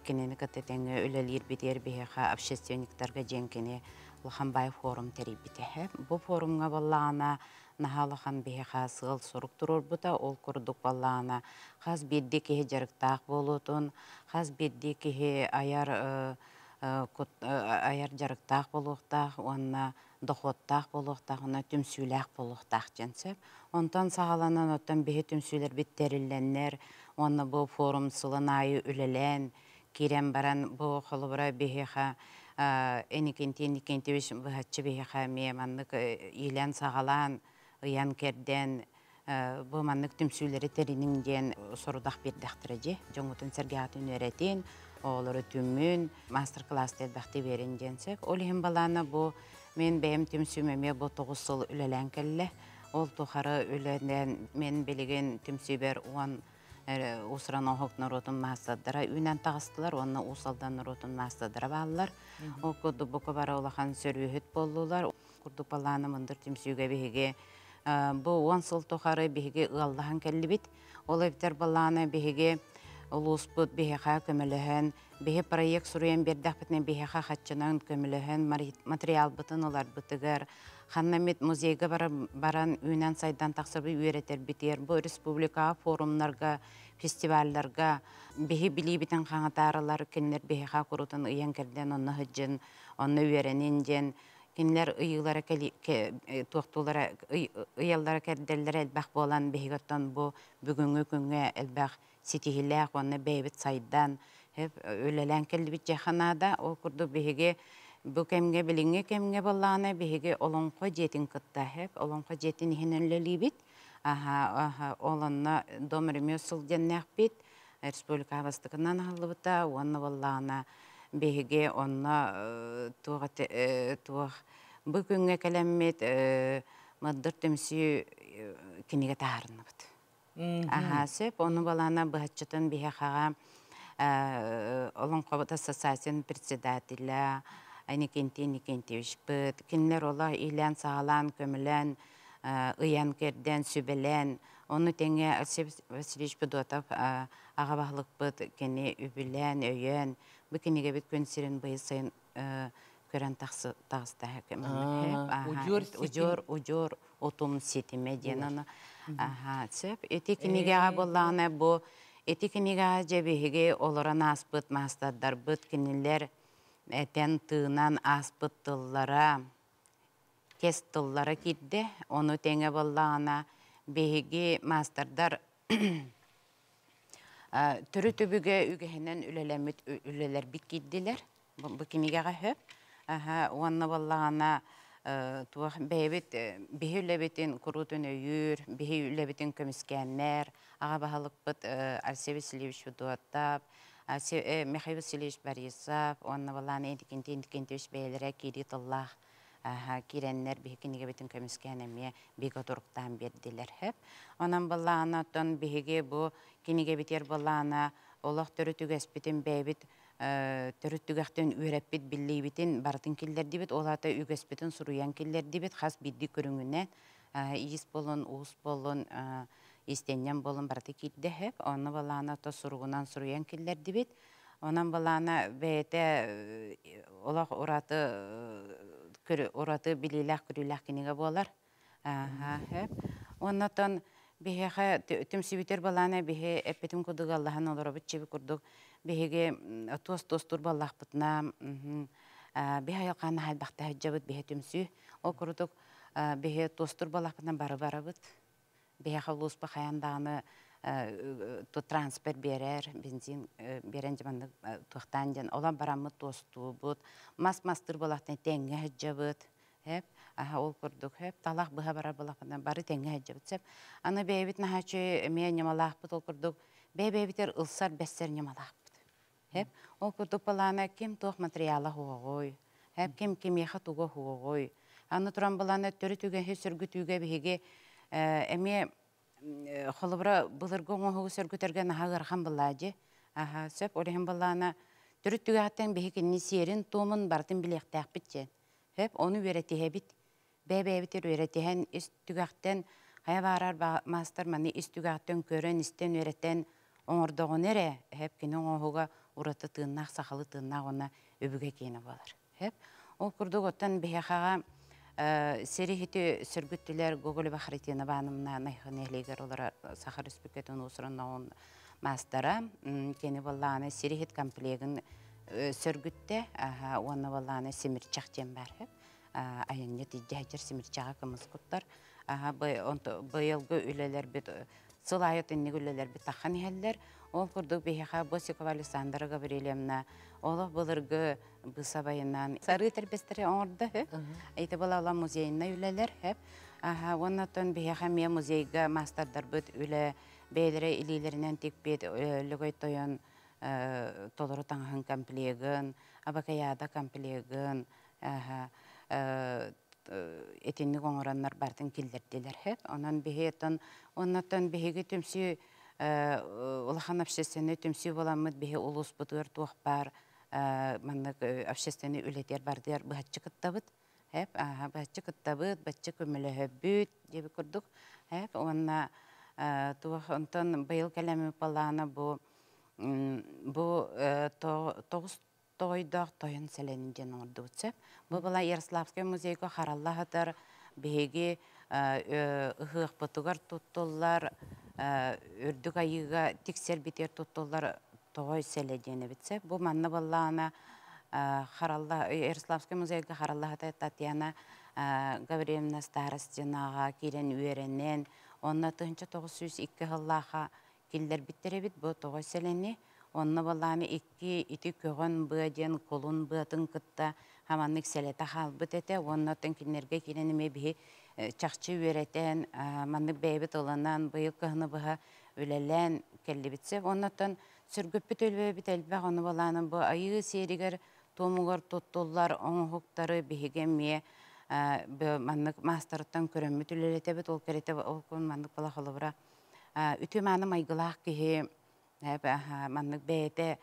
кинини кытта тэҥҥэ үлэлиирбитигэр биһиэхэ общественниктарга диэн кини улахан баай форум тэрийбитэ. Бу форумҥа буоллаҕына наһаа улахан биһиэхэ сыал-сорук туруорбута. Ол курдук буоллаҕына хас биирдии киһи дьарыктаах буолуутун, хас биирдии киһи айар айар дьарыктаах буолуохтаах уонна дохуоттаах буолуохтаах уонна түмсүүлээх буолуохтаах диэн сөп. Онтон саҕаланан оттон биһи түмсүүлэрбит тэриллэннэр уонна бу форум сылын аайы үлэлээн киирэн баран бу холобура биһиэхэ Иннокентий Иннокентьевич быһаччы биһиэхэ эмиэ маннык иилээн-саҕалаан, ыйан-кэрдэн бу маннык түмсүүлэри тэриниҥ диэн сорудах биэрдэхтэрэ дии. Дьоҥҥутун сэргэҕитин үөрэтин, оҕолору түмүн, маастар-кылааста элбэхтик биэрин диэн сөп. Ол иһин балаана бу мен бэйэм түмсүүм эмиэ бу 9 сыл үлэлээн кэллэ. Ол тухары үлэнэн мен билигин түмсүүбэр 10 Уус-уран оҥоһук норуотун маастардара үүнэн таҕыстылар уонна Уус Алдан норуотун маастардара бааллар. Ол курдук бука бары улахан сөрүүһүт буоллулар. Курдук балаана мындыр түмсүүгэ биһиги бу 10 сыл тухары биһиги ыаллаһан кэллибит. Ол эбэтэр балаана биһиги улууспут биһиэхэ көмөлөһөн, биһи проект суруйан биэрдэхпитинэ биһиэхэ хаччынан көмөлөһөн материалбытын ыларбытыгар, ханна эмит музейга баран үүнэн сайдан тахсарбы үөрэтэрбитигэр, бу республикаҕа форумнарга, фестивалларга биһи билиибитин хаҥатаарылар, кинилэр биһиэхэ курутун ыйан кэрдэн онно сылдьын, онно үөрэнин диэн кинилэр ыйыылара туохтуулара ыйаллара кэрдэллэрэ элбэх буолан биһиги оттон бу бүгүҥҥү күҥҥэ элбэх ситиһиилээх уонна бэйэбит сайдан үлэлээн кэллибит дьиэхэ наада. Ол курдук биһиги бу кэмҥэ билиҥҥи кэмҥэ буоллаҕына биһиги Олоҥхо дьиэтин кытта Олоҥхо дьиэтин иһинэн үлэлиибит. Ол онно Дом ремесл диэннээхпит республика бастакынан аһыллыбыта уонна буоллаҕына биһиги онно туох туох бу күҥҥэ кэлэммит Мындыр түмсүү кинигэ таһаарынныбыт. Аһаа, сөп. Ону балаана быһаччытын биһиэхэҕэ Олоҥхобут ассоциациятын председателя Иннокентий Иннокентьевичпыт. Кинилэр оло иилээн-саҕалаан, көмөлөөн, ыйан-кэрдэн, сүбэлээн, ону тэҥэ Алексей Васильевич Федотов аҕа баһылыкпыт кини үбүлээн, өйөөн, бу кинигэбит күн сирин быйыл сайын көрөн таҕыста. Удьуор удьуор удьуор утум ситимэ диэн аны аха сөп. Ити кинигэҕэ буоллаҕына бу ити кинигэҕэ дьэ биһиги олорон ааспыт маастардарбыт кинилэр этэн тыынан ааспыт тыллара кэс тыллара киирдэ. Ону тэҥэ буоллаҕына биһиги маастардар төрүт өбүгэ үгэһинэн үлэлэммит үлэлэрбит киирдилэр. Бу кинигэҕэ сөп. Уонна буоллаҕына туох бэйэбит биһи үлэбитин куруутун өйүүр, биһи үлэбитин көмүскээннэр, аҕа баһылыкпыт Алексей Васильевич Федотов, Михаил Васильевич Борисов уонна буоллаҕына Иннокентий Иннокентьевич бэйэлэрэ киирии тыллаах киирэннэр биһи кинигэбитин көмүскээн эмиэ бигэ туруктаан биэрдилэр сөп. Онон буоллаҕына оттон биһиги бу кинигэбитигэр буоллаҕына олох төрүт үгэспитин бэйэбит төрүт түгэхтэн үөрэппит биллиибитин барытын киллэрдибит. Ол аата үгэспитин суруйан киллэрдибит. Хас биирдии көрүҥүнэн иис буолун, уус буолун, иистэнньэҥ буолун барыта киирдэ сөп. Онно балаана то суругунан суруйан киллэрдибит. Онон балаана бэйэтэ олох ураты ураты билиилээх көрүүлээх кинигэ буолар. Сөп. Оннотон биһиэхэ түмсүбүтэр балаана биһи эппитин курдук аллаһан олоробут чиби курдук биһиги туос-туостуур баллахпытына биһи айылҕаан аһайбахта сылдьабыт биһи түмсүү. Ол курдук биһи туостуур баллахпытына бары барабыт. Биһиэхэ улууспа хайаан даҕаны транспорт биэрэр, бензин биэрэн дьэ туохтаан диэн олон бараммыт туостуубут, мас мастыыр буолахтан тэҥҥэ сылдьабыт. Сөп. Аһа ол курдук сөп. Талах быһа барар буоллахпытына бары тэҥҥэ сылдьабыт сөп. Аны бэйэбит наһааччы эмиэ ньымалаахпыт ол курдук бэйэ-бэйэбитигэр ылсар бэссэр ньымалаахпыт. Сөп. Ол курдук былаана ким туох материала хуоҕуй, сөп ким кимиэхэ туга хуоҕуй. Аны туран былаана төрүт үгэһи сөргүтүүгэ биһиги эмиэ холобура былыргы оҥоһугу сөргүтэргэ наһаа ыарахан былаа дьи. Аха, сөп. Ол иһин былаана төрүт түгэҕиттэн биһи кинини сиэрин-туомун барытын билиэхтээхпит диэн. Сөп, ону үөрэтиһэбит. Бэйэ-бэйэбитигэр үөрэтиһэн, ис түгэхтэн хайа баарар маастар маны ис түгэхтэн көрөн, истэн, үөрэтэн оҥордоҕуна эрэ, сөп, кини оҥоһуга ураты тыыннаах, сахалыы тыыннаах уонна өбүгэ киэнэ буолар. Сөп. Ол курдук оттон биһиэхэҕэ сири иһити сөргүттүлэр Гоголева Харитина Ивановна Найхы нэһилиэгэр олорор Саха Республикатын уус-уран маастара. Кини буоллаҕына сири иһит комплегын сөргүттэ уонна буоллаҕына симирчэх диэн баар айанньыт илдьэ сылдьар симирчэҕэ кымыс куттар. Быйылгы үлэлэрбит сыл аайы итинник үлэлэрбит таххан иһэллэр. Ол курдук биһиэхэ Босикова Александра Гаврильевна олох былыргы быысабайынан сарыы тэрбэстэри оҥордо үһү. Ити была музейнай үлэлэр хөп. Уонна оттон биһиэхэ эмиэ музейга маастардарбыт үлэ бэйэлэрэ илиилэринэн тикпит Лөгөй Тойон толору таҥаһын комплегын, абакаяда комплегын итинник оҥороннор бартын киллэрдилэр. Онон биһи оттон оннотон биһиги түмсүү Улахан общественный түмсүү буоламмыт биһи улууспутугар туох баар маннык общественный үлэтигэр бардыгар быһаччы кыттабыт. Хэп, быһаччы кыттабыт, баччы көмөлөһөбүт диэби курдук. Хэп, уонна туох онтон быйыл кэлэммит балаана бу бу тоҕус тоҕойдоох тойон сэлэнин диэн оҥордубут сөп. Бу была Ярославскай музейга харалла сытар биһиги ыһыахпытыгар туттуллар, үрдүк айыыга тиксэрбитигэр туттуллар тоҕой сэлэ диэн эбит сөп. Бу манна буоллаҕына харалла Ярославскай музейга харалла сытар Татьяна Гаврильевна Старостинаҕа киирэн үөрэнэн, онно 1902 сыллаахха киллэрбиттэр эбит бу тоҕой сэлэни. Онно балааны икки ити көҕөн быа диэн кулун быатын кытта хаманнык сэлэтэ хаалбыт этэ. Уонна оттон кинилэргэ киирэн эмиэ биһи чахчы үөрэтэн, маннык бэйэбит ылынан, быйыл кыһыны быһа үлэлээн кэллибит сөп. Оннотон сүргүппүт өлбөбүт элбэх, ону балааны бу айыы сиэригэр туомугар туттуллар оҥоһуктары биһиги эмиэ маннык маастарыттан көрөммүт үлэлэтэбит. Ол кэрэтэ ол күн маннык бала холобура үтүө-мааны майгылаах киһи маннык бэйэтэ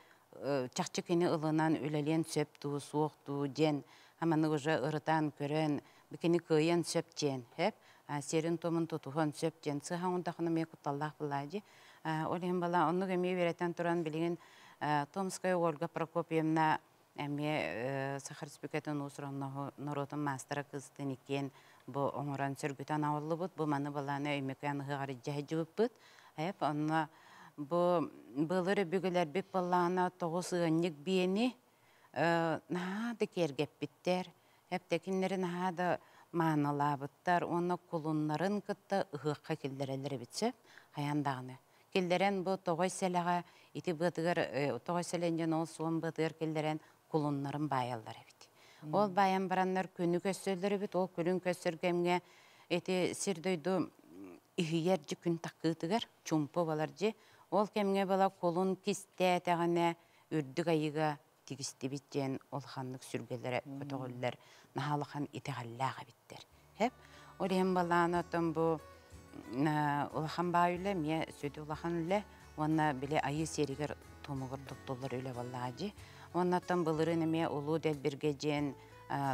чахчы кини ылынан үлэлиэн сөп дуу, суох дуу диэн маннык уже ырытан көрөн кини кыайан сөп диэн хэп сиэрин-туомун тутуһан сөп диэн сыһа оҥордоххуна эмиэ кутталлаах буоллаа дии. Ол иһин бала оннук эмиэ үөрэтэн туран билигин Томская Ольга Прокопьевна эмиэ Саха Республикатын уус-уран норуотун маастара кыыстыын иккиэн бу оҥорон сөргүтэн аҕаллыбыт. Бу маны балааны Өймөкөөн ыһыаҕар илдьэ сылдьыбыппыт. Эп онно бу былыр өбүгэлэрбит буоллаҕына тоҕус ыанньык биэни наһаа да киэргэппиттэр. Эптекиннэри наһаа да маанылаабыттар уонна кулуннарын кытта ыһыахха киллэрэллэр эбит сөп. Хайаан даҕаны. Киллэрэн бу тоҕой сэлэҕэ ити быатыгар тоҕой сэлэн диэн ол суон быатыгар киллэрэн кулуннарын баайаллар эбит. Ол баайан бараннар күнү көссөллөр эбит. Ол күнүн көссөр кэмҥэ ити сир дойду иһийэр дьи күн таккыытыгар чумпу балар дьи. Ол кэмҥэ бала кулун кистээтэҕинэ үрдүк айыга тигистибит диэн улаханнык сүргэлэрэ көтөҕүллэр наһаа улахан итэҕэллээх эбиттэр. Хэп. Ол иһин балаана оттон бу улахан баай үлэ эмиэ сүдү улахан үлэ уонна били айыы сиэригэр туомугар туттуллар үлэ буоллаҕа дии. Уонна оттон былырыын эмиэ Улуу Дэлбиргэ диэн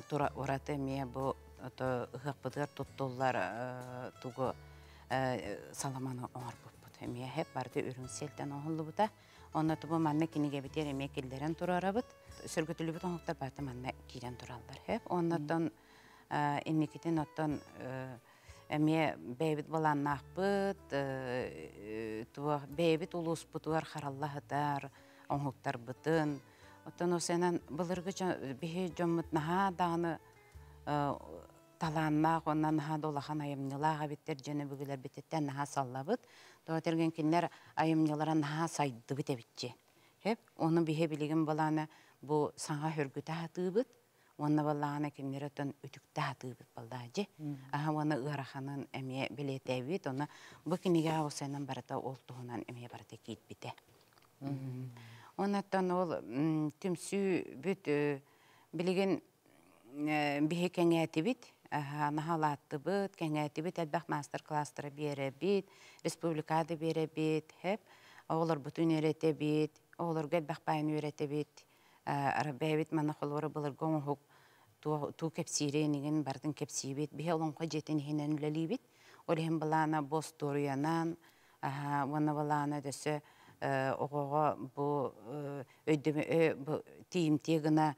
тура ураты эмиэ бу ыһыахпытыгар туттуллар тугу саламаны оҥорбуппут. Эмиэ хэп барыта үрүҥ сиэлтэн оҥоһуллубута. Онно тубу манна кинигэбитигэр эмиэ киллэрэн турарабыт. Сөргүтүллүбүт оҥоһуктар барыта манна киирэн тураллар. Хэп. Оннотон инникитин оттон эмиэ бэйэбит былааннаахпыт, туох бэйэбит улууспутугар харалла сытар оҥоһуктарбытын. Оттон осенан былыргы биһи дьоммут наһаа даҕаны талааннаах уонна наһаа да улахан айымньылаах эбиттэр дьон өбүгэлэрбититтэн наһаа саллабыт. Тоҕо этэргин кинилэр айымньылара наһаа сайдыбыт эбитчи. Хэп, ону биһи билигин балаана бу саҥа хөргүтэ сатыыбыт уонна баллаҕана кинилэр оттон үтүктэ сатыыбыт баллаадьы. Аха уонна ыараханын эмиэ билиэтээбит. Онно бу кинигэҕэ осенан барыта ол туһунан эмиэ барыта киирбитэ. Оннуттан ол түмсүү бүт билигин биһи кэҥээтибит, наһаалааттыбыт, кэҥээтибит, элбэх маастар-кылаастары биэрэбит, республикада да биэрэбит, хэп, оҕолорбутун үөрэтэбит, оҕолорго элбэх баайын үөрэтэбит, бэйэбит манна холобура былыргы оҥоһук туу кэпсиирин игин барытын кэпсиибит, биһи олоҥхо дьиэтин иһинэн үлэлиибит, ол иһин былаана бу остуоруйанан, уонна былаана өссө оҕоҕо бу өйдөмө тиийимтиэ гына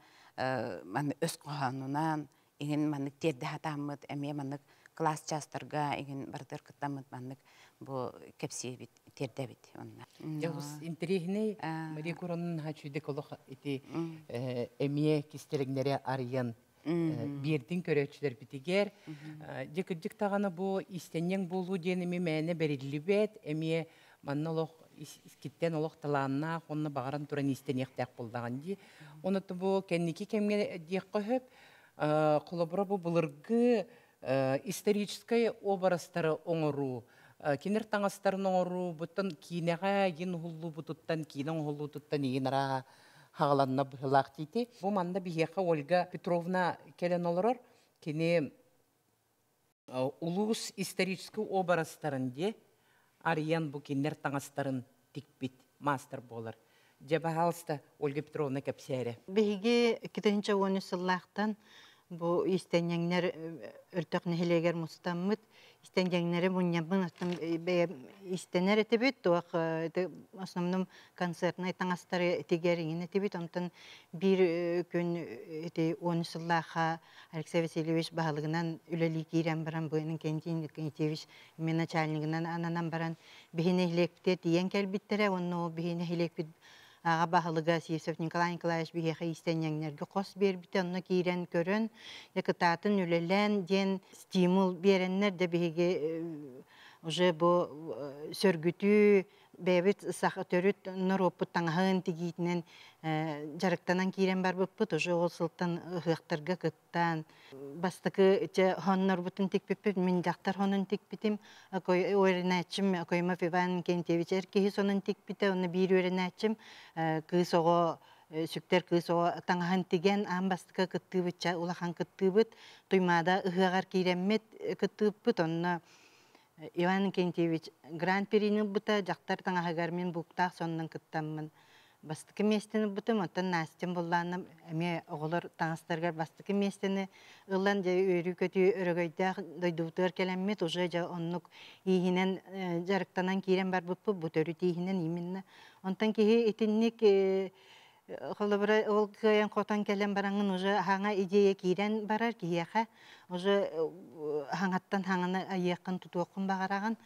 манна өс хоһоонунан иҥин маннык тиэрдэ сатааммыт эмиэ маннык кылаас чаастарга иҥин барытыгар кыттаммыт маннык бу кэпсиибит тиэрдэбит онно. Дьоҕус интэриэһинэй Мария Куронун хачуйдык олох ити эмиэ кистэлэҥнэри арыйан биэрдин көрөөччүлэрбитигэр дьэ кырдьык даҕаны бу иистэнньэҥ буолуу диэн эмиэ мээнэ бэриллибэт эмиэ манна олох искиттэн олох талааннаах уонна баҕаран туран иистэниэхтээх буоллаҕын дии. Онон бу кэнники кэмҥэ диэххэ сөп холобура бу былыргы историческай образтары оҥоруу кинир таҥастарын оҥоруу буттан киинэҕэ иин уһуллуубутуттан киинэ оҥоһуллуутуттан иин арааһа хаҕаланна быһыылаах диити. Бу манна биһиэхэ Ольга Петровна кэлэн олорор. Кини улуус историческай образтарын дии. арыйан бу кинилэр таҥастарын тикпит маастар буолар. Дьэ, баһаалыста, Ольга Петровна кэпсээрэ. Биһиги 2013 сыллаахтан бу иистэнньэҥнэр Өлтөх нэһилиэгэр мустаммыт, истэнньэҥнэри мунньаммын оттон бэйэм истэнэр этибит, туох основном концертнай таҥастары тигэр иҥин этибит. Онтон биир күн ити 13 сыллаахха Алексей Васильевич баһылыгынан үлэлии киирэн баран, бу Иннокентий Иннокентьевич эмиэ начальнигынан ананан баран, биһи нэһилиэкпитигэр тиийэн кэлбиттэрэ уонна ол биһи нэһилиэкпит аҕа баһылыга Сивцев Николай Николаевич биһиэхэ иистэнньэҥнэргэ хос биэрбитэ, онно киирэн көрөн, дьэ кытаатын үлэлээн диэн стимул биэрэннэр, да биһиги уже бу сөргүтүү бэйэбит саха төрүт норуоппут таҥаһын тигиитинэн дьарыктанан киирэн барбыппыт. Уже ол сылтан ыһыахтарга кыттан бастакы хоннорбутун тикпиппит. Мин дьахтар хонун тикпитим, үөрэнээччим Окоймов Иван Кентьевич эр киһи сонун тикпитэ, онно биир үөрэнээччим кыыс оҕо сүктэр кыыс оҕо таҥаһын тигэн аан бастакы кыттыыбытча улахан кыттыыбыт Туймаада ыһыаҕар киирэммит кыттыыппыт. Онно Иван Иннокентьевич гран-прини ылбыта, дьахтар таҥаһыгар мин бууктаах сонунан кыттаммын бастакы миэстэни ылбытым, оттон Настям буллаанна эмиэ оҕолор таҥастарыгар бастакы миэстэни ылан, дьэ үөрүү-көтүү өрөгөйдөөх дойдубутугар кэлэммит, уже дьэ оннук ииһинэн дьарыктанан киирэн барбыппыт, бу төрүт ииһинэн именно. Онтон киһи итинник холобура ол кыайан хотон кэлэн бараҥҥын уже хаҥа идея киирэн барар киһиэхэ, уже хаҥаттан хаҥаны айыаххын тутуоххун баҕараҕын.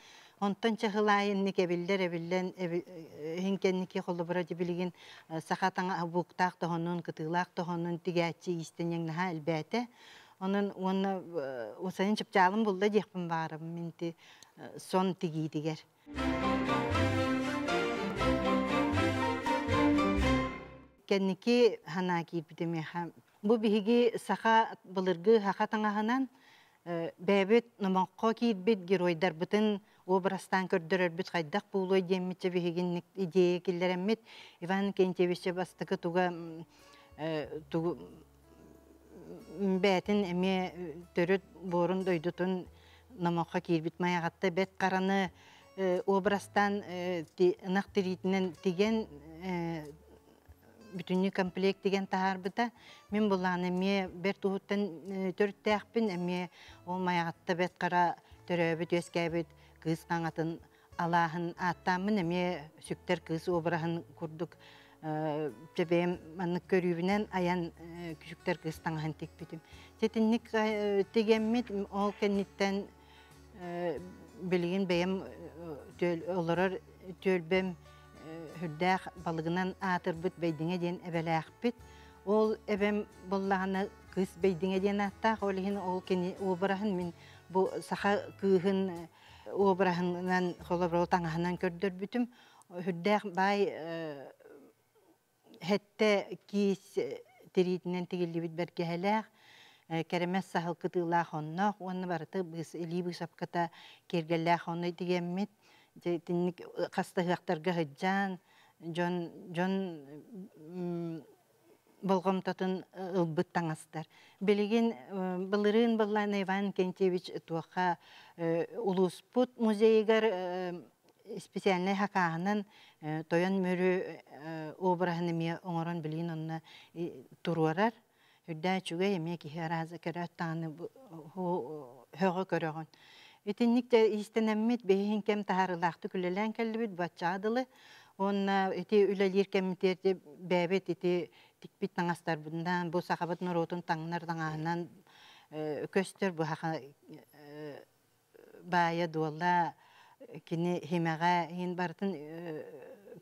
Онтон чаһылаайынник эбиллэр эбиллэн иһин кэнники холобура билигин саха таҥа бууктаах тоһонун, кытыылаах тоһонун тигээччи иистэнньэҥ наһаа элбээтэ. Онон уонна усайын чыпчаалым булла диэхпин баҕарабын мин ити сон тигиитигэр. Кэнники санаа киирбитэ миэхэ. Бу биһиги саха былыргы саха таҥаһынан бэйэбит номоххо киирбит геройдарбытын образтаан көрдөрөрбүт хайдах буолуой диэммитчэ биһигинник идея киллэрэммит Иван Кентьевиччэ бастакы туга тугу бэйэтин эмиэ төрүт буорун дойдутун номоххо киирбит Майаҕатта Бэт Хараны образтаан ынах тириитинэн тигэн бүтүннүү комплект тигэн таһаарбыта. Мин булаан эмиэ бэрт уһуттан төрүттээхпин, эмиэ ол Майаҕатта Бэт Хара төрөөбүт үөскээбит кыыс хаҥатын алааһын ааттааммын эмиэ сүктэр кыыс обраһын курдук бэйэм маннык көрүүбүнэн айан сүктэр кыыс таҥаһын тикпитим. Титинник тигэммит ол кэнниттэн билигин бэйэм олорор түөлбэм үрдээх балыгынан аатырбыт Бэйдиҥэ диэн эбэлээхпит. Ол эбэм буоллаҕына кыыс Бэйдиҥэ диэн ааттаах, ол иһин ол кини обраһын мин бу саха кыыһын обраһынан холобура таҥаһынан көрдөрбүтүм. Үрдээх баай хэттэ киис тириитинэн тигиллибит бэргэһэлээх, кэрэмэс саһыл кытыылаах онноох уонна барыта илии быысапката киэргэллээх онно тигэммит. Итинник хастаһыахтарга сылдьан дьон дьон болҕомтотун ылбыт таҥастар. Билигин былырыын быллаан Иван Кентьевич туохха улууспут музейыгар специальнай хакааһынан Тойон Мүрү обраһын эмиэ оҥорон билигин онно туруорар. Үрдээ үчүгэй эмиэ киһи арааза көрөөт даҕаны һөҕө көрөҕүн. Итинник да иистэнэммит биһиһин кэм таһаарыылаахтык үлэлээн кэллибит баччаҕа дылы. Уонна ити үлэлиир кэммитигэр бэйэбит ити тикпит таҥастарбытынан бу сахабыт норуотун таҥнар таҥаһынан көстөр бу саха баайа-дуола кини химэҕэ иһин барытын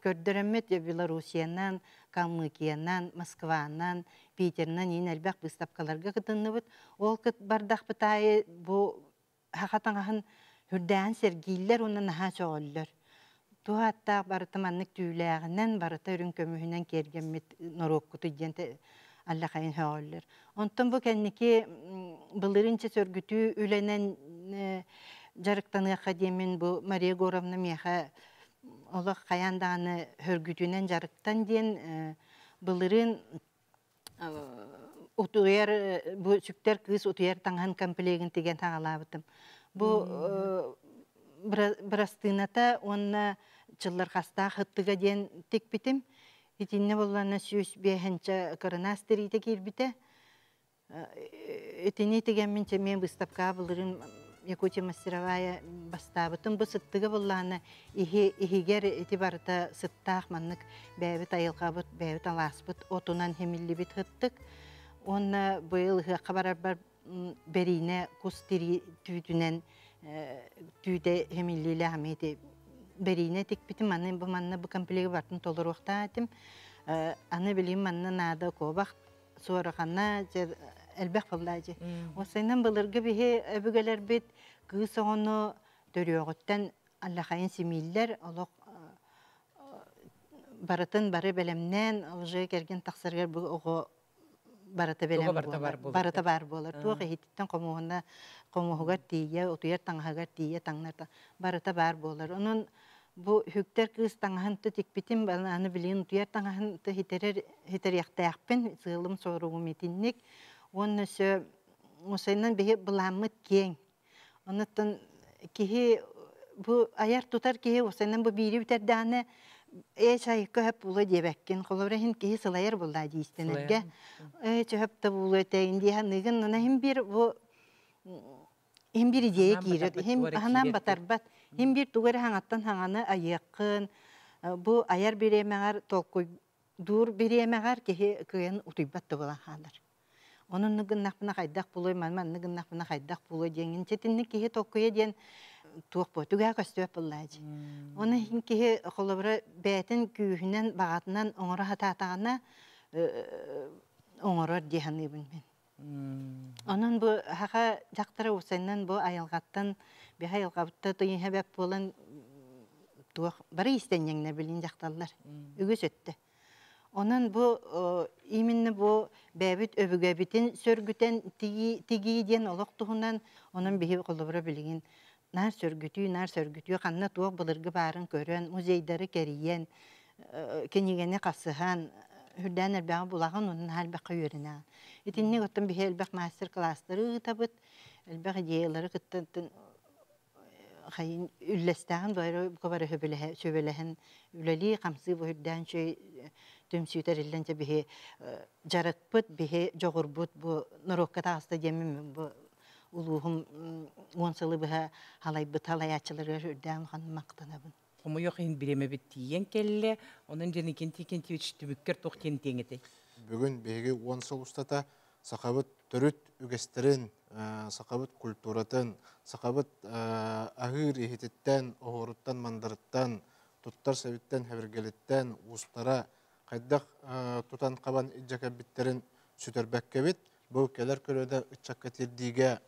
көрдөрөммүт Белоруссиянан, Калмыкиянан, Москванан, Питерынан иин элбэх быыстапкаларга кытынныбыт. Ол бардахпыт аайы бу саха таҥаһын үрдээҕин сэргииллэр уонна наһаа сөҕөллөр. Туох ааттаах барыта маннык түүлээҕинэн, барыта үрүҥ көмүһүнэн киэргэммит норуоккутуй диэн аллахайын сөҕөллөр. Онтон бу кэнники былырыынча сөргүтүү үлэнэн дьарыктаныахха диэммин бу Мария Егоровна миэхэ олох хайаан даҕаны сөргүтүүнэн дьарыктан диэн былырыын утуйар бу сүктэр кыыс утуйар таҥаһын комплегын тигэн саҕалаабытым. Бу Бырастыыната уонна чыллархастаах хыттыга диэн тикпитим. Итиннэ буоллаана 105 кырынаас тириитэ киирбитэ. Итини тигэммин чэмиэн выставкаҕа былырыын Якутия мастеровая бастаабытым. Бу сыттыга буоллаана иһи иһигэр ити барыта сыттаах маннык бэйэбит айылҕабыт, бэйэбит алааспыт отунан химиллибит хыттык. Уонна быйыл ыһыахха барарбар бэриинэ кус тирии түүтүнэн түүтэ химиллиилээх эмиэ ити бэриинэ тикпитим. Аны бу манна бу комплегы бартын толоруохтаах этим. Аны билигин манна наада куобах суорахана элбэх буоллаа дьи. Осайнан былыргы биһи өбүгэлэрбит кыыс оҕону төрүөҕүттэн аллахайын симииллэр олох барытын бары бэлэмнээн уже кэргэн тахсарыгар бу оҕо барыта бэлэм буолар. Барыта баар буолар. Туох иһититтэн хомуһуна хомуһугар тиийэ, утуйар таҥаһыгар тиийэ таҥнар барыта баар буолар. Онон бу хүктэр кыыс таҥаһын тикпитим, аны билигин утуйар таҥаһын хитэрэр хитэриэхтээхпин, сыалым соругум итинник. Уонна өссө мусайынан биһи былааммыт киэҥ. Онуттан киһи бу айар тутар киһи усайынан бу биири бүтэрдэҕинэ ээ чайыкка хөп буолуо диэбэккин. Холобура иһин киһи сылайар буоллаа диистэнэргэ. Ээ чөһөп да буолуо этэйин дии саныыгын. Онон иһин биир бу иһин биир идея киирэр. Иһин аһынан батарбат. Иһин биир тугу эрэ хаҥаттан хаҥаны айыаххын. Бу айар бириэмэҕэр толкуйдуур бириэмэҕэр киһи кыайан утуйбат да буолан хаалар. Онон гыннахпына хайдах буолуой, маннык гыннахпына хайдах буолуой диэҥин итинник киһи толкуйа диэн туох буо түгэһэ көстүбэт буоллаа дии. Оны иһин киһи холобура бэйэтин күүһүнэн баҕатынан оҥоро сатаатаҕына оҥорор дии саныыбын мин. Онон бу саха дьахтара уопсайынан бу айылҕаттан биһи айылҕабытта тыйыһа бэт буолан туох бары иистэнньэҥнэр билин дьахталлар үгүс өттө. Онон бу именно бу бэйэбит өбүгэбитин сөргүтэн тигии диэн олох туһунан онон биһи холобура билигин наар сөргүтүү, наар сөргүтүү ханна туох былыргы баарын көрөн, музейдары кэрийэн, кинигэни хасыһан, үрдээн элбэҕи булаҕын, онон наһаа элбэххэ үөрэнэҕин. Итинник оттон биһи элбэх мастер-класстары ыытабыт, элбэх идеялары кытта хайын үллэстээҕин бары бары сүбэлэһэн үлэлии хамсыы бу үрдээн үчүгэй түмсүү тэриллэн дьэ биһи дьарыкпыт биһи дьоҕурбут бу норуокка таҕыста диэммин бу улууһум 10 сылы быһа халайбыт халайааччыларыгар үрдээн улахан махтанабын. Хомойуох иһин бириэмэбит тиийэн кэллэ. Онон дьэ Никентий Кентьевич түмүккэр туох диэн тиэҥ этэй? Бүгүн биһиги 10 сыл устата сахабыт төрүт үгэстэрин, сахабыт культуратын, сахабыт аһыыр иһититтэн, оһуоруттан, мандарыттан, туттар сэбиттэн, хэбиргэлиттэн, уустара хайдах тутан-хабан илдьэ кэлбиттэрин сүтэрбэккэбит. Бу кэлэр көлүөнэ ыччакка тиэрдиигэ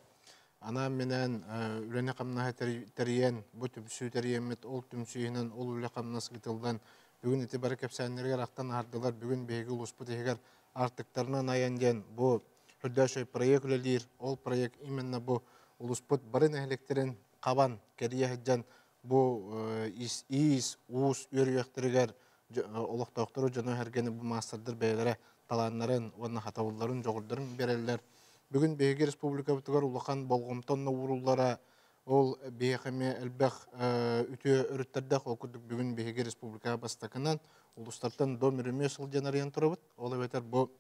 анаан-минээн үлэни-хамнаһы тэрийэн, бу түмсүү тэрийэммит, ол түмсүүһүнэн ол үлэ-хамнас ыытыллан, бүгүн ити бары кэпсээннэригэр ахтан аһардылар. Бүгүн биһиги улууспут иһигэр аартыктарынан айан диэн бу үрдээшэй проект үлэлиир. Ол проект именно бу улууспут бары нэһилиэктэрин хабан кэрийэ сылдьан бу иис, уус үөрүйэхтэригэр олохтоохтору дьону-сэргэни бу маастардар бэйэлэрэ талааннарын уонна хатабылларын, дьоҕурдарын биэрэллэр. Бүгүн биһиги республикабытыгар улахан болҕомтонно ууруллара ол биһиэхэ эмиэ элбэх үтүө өрүттэрдээх. Ол курдук бүгүн биһиги республикаҕа бастакынан улуустартан дом үрүмүө сылдьан арыйан турабыт. Ол эбэтэр бу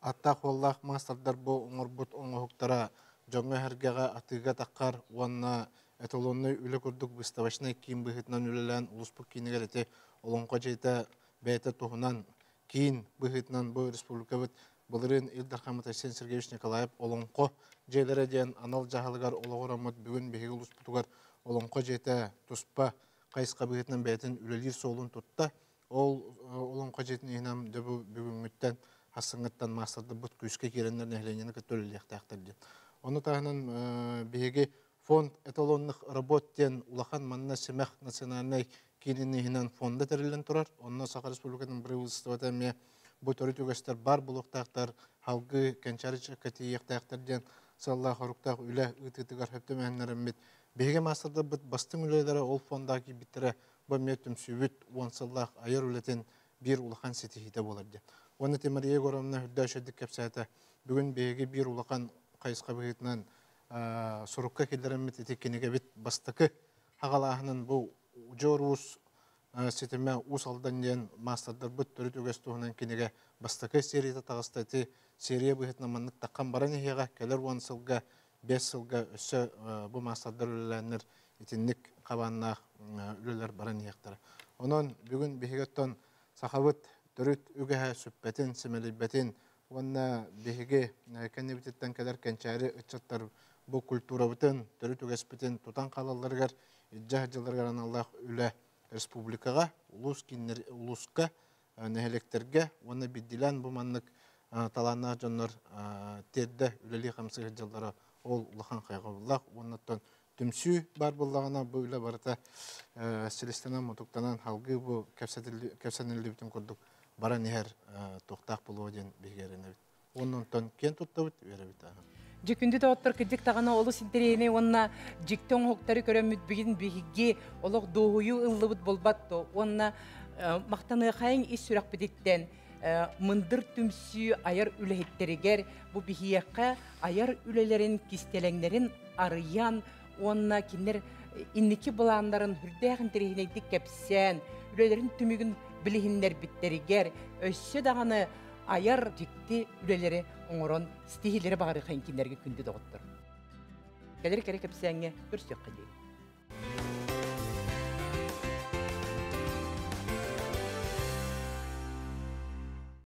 аттаах-уоллаах маастардар бу оҥорбут оҥоһуктара дьоҥҥо-сэргэҕэ атыыга таххар уонна эталоннай үлэ курдук выставочнай киин быһыытынан үлэлээн улууспут киинигэр ити Олоҥхо дьиэтэ бэйэтэ туһунан киин быһыытынан бу республикабыт былырыын Ил Дархаммыт Айсен Сергеевич Николаев Олоҥхо дьиэлэрэ диэн анал дьаһалыгар олоҕураммыт бүгүн биһиги улууспутугар Олоҥхо дьиэтэ туспа хайысха быһыытынан бэйэтин үлэлиир суолун тутта. Ол Олоҥхо дьиэтин иһинэн дьэ бу бүгүҥҥүттэн хассыҥҥыттан маастардарбыт күүскэ киирэннэр нэһилиэнньэни кытта үлэлиэхтээхтэр диэн. Ону таһынан биһиги фонд эталонных работ диэн улахан манна Симэх национальнай киинин иһинэн фонда тэриллэн турар. Онно Саха Республикатын правительствота эмиэ бу төрүт үгэстэр баар буолуохтаахтар, халгыы кэнчээри тиийиэхтээхтэр диэн сыаллаах-соруктаах үлэ ыытыытыгар сөптөмөһүннэрэммит. Биһиги маастардарбыт бастыҥ үлэлэрэ ол фондаҕа киирбиттэрэ бу эмиэ түмсүүбүт 10 сыллаах айар үлэтин биир улахан ситиһиитэ буолар диэн. Уонна Мария Егоровна үрдэ үчүгэйдик кэпсээтэ. Бүгүн биһиги биир улахан хайысха быһыытынан сурукка киллэрэммит ити кинигэбит бастакы хагалааһынын бу удьуор уус ситимэ Уус Алдан диэн маастардарбыт төрүт үгэс туһунан кинигэ бастакы серията таҕыста. Ити серия быһыытынан маннык таххан баран иһиэҕэ. Кэлэр 10 сылга, 5 сылга өссө бу маастардар үлэлээннэр итинник хабааннаах үлэлэр баран иһиэхтэрэ. Онон бүгүн биһиги оттон сахабыт төрүт үгэһэ сүппэтин, симэлийбэтин уонна биһиги кэннибититтэн кэлэр кэнчээри ыччаттар бу культурабытын, төрүт үгэспитин тутан хаалалларыгар, илдьэ сылдьалларыгар аналлаах үлэ республикаҕа, улуус кинилэр улууска, нэһилиэктэргэ уонна биирдиилээн бу маннык талааннаах дьоннор тиэрдэ үлэлии-хамсыы сылдьаллара ол улахан хайҕабыллаах уонна оттон түмсүү баар буоллаҕына бу үлэ барыта силистэнэн мутуктанан салгыы бу кэпсэниллибитин курдук баран иһэр туохтаах буолуо диэн биһиги эрэнэбит. Уонна онтон киэн туттабыт, үөрэбит. Дьэ күндү доҕоттор кырдьык даҕаны олус интэриэһинэй уонна дьикти оҥоһуктары көрөммүт бүгүн биһиги олох дуоһуйуу ыллыбыт буолбат дуо уонна махтаныахайыҥ ис сүрэхпититтэн мындыр түмсүү айар үлэһиттэригэр бу биһиэхэ айар үлэлэрин кистэлэҥнэрин арыйан уонна кинилэр инники былааннарын сүрдээх интэриэһинэйдик кэпсээн үлэлэрин түмүгүн билиһиннэрбиттэригэр өссө даҕаны айар дьикти үлэлэри оҥорон ситиһиилэри баҕарыахайын кинилэргэ күндү доҕоттор. Кэлэр кэрэ кэпсээҥҥэ көрсүөххэ диэри.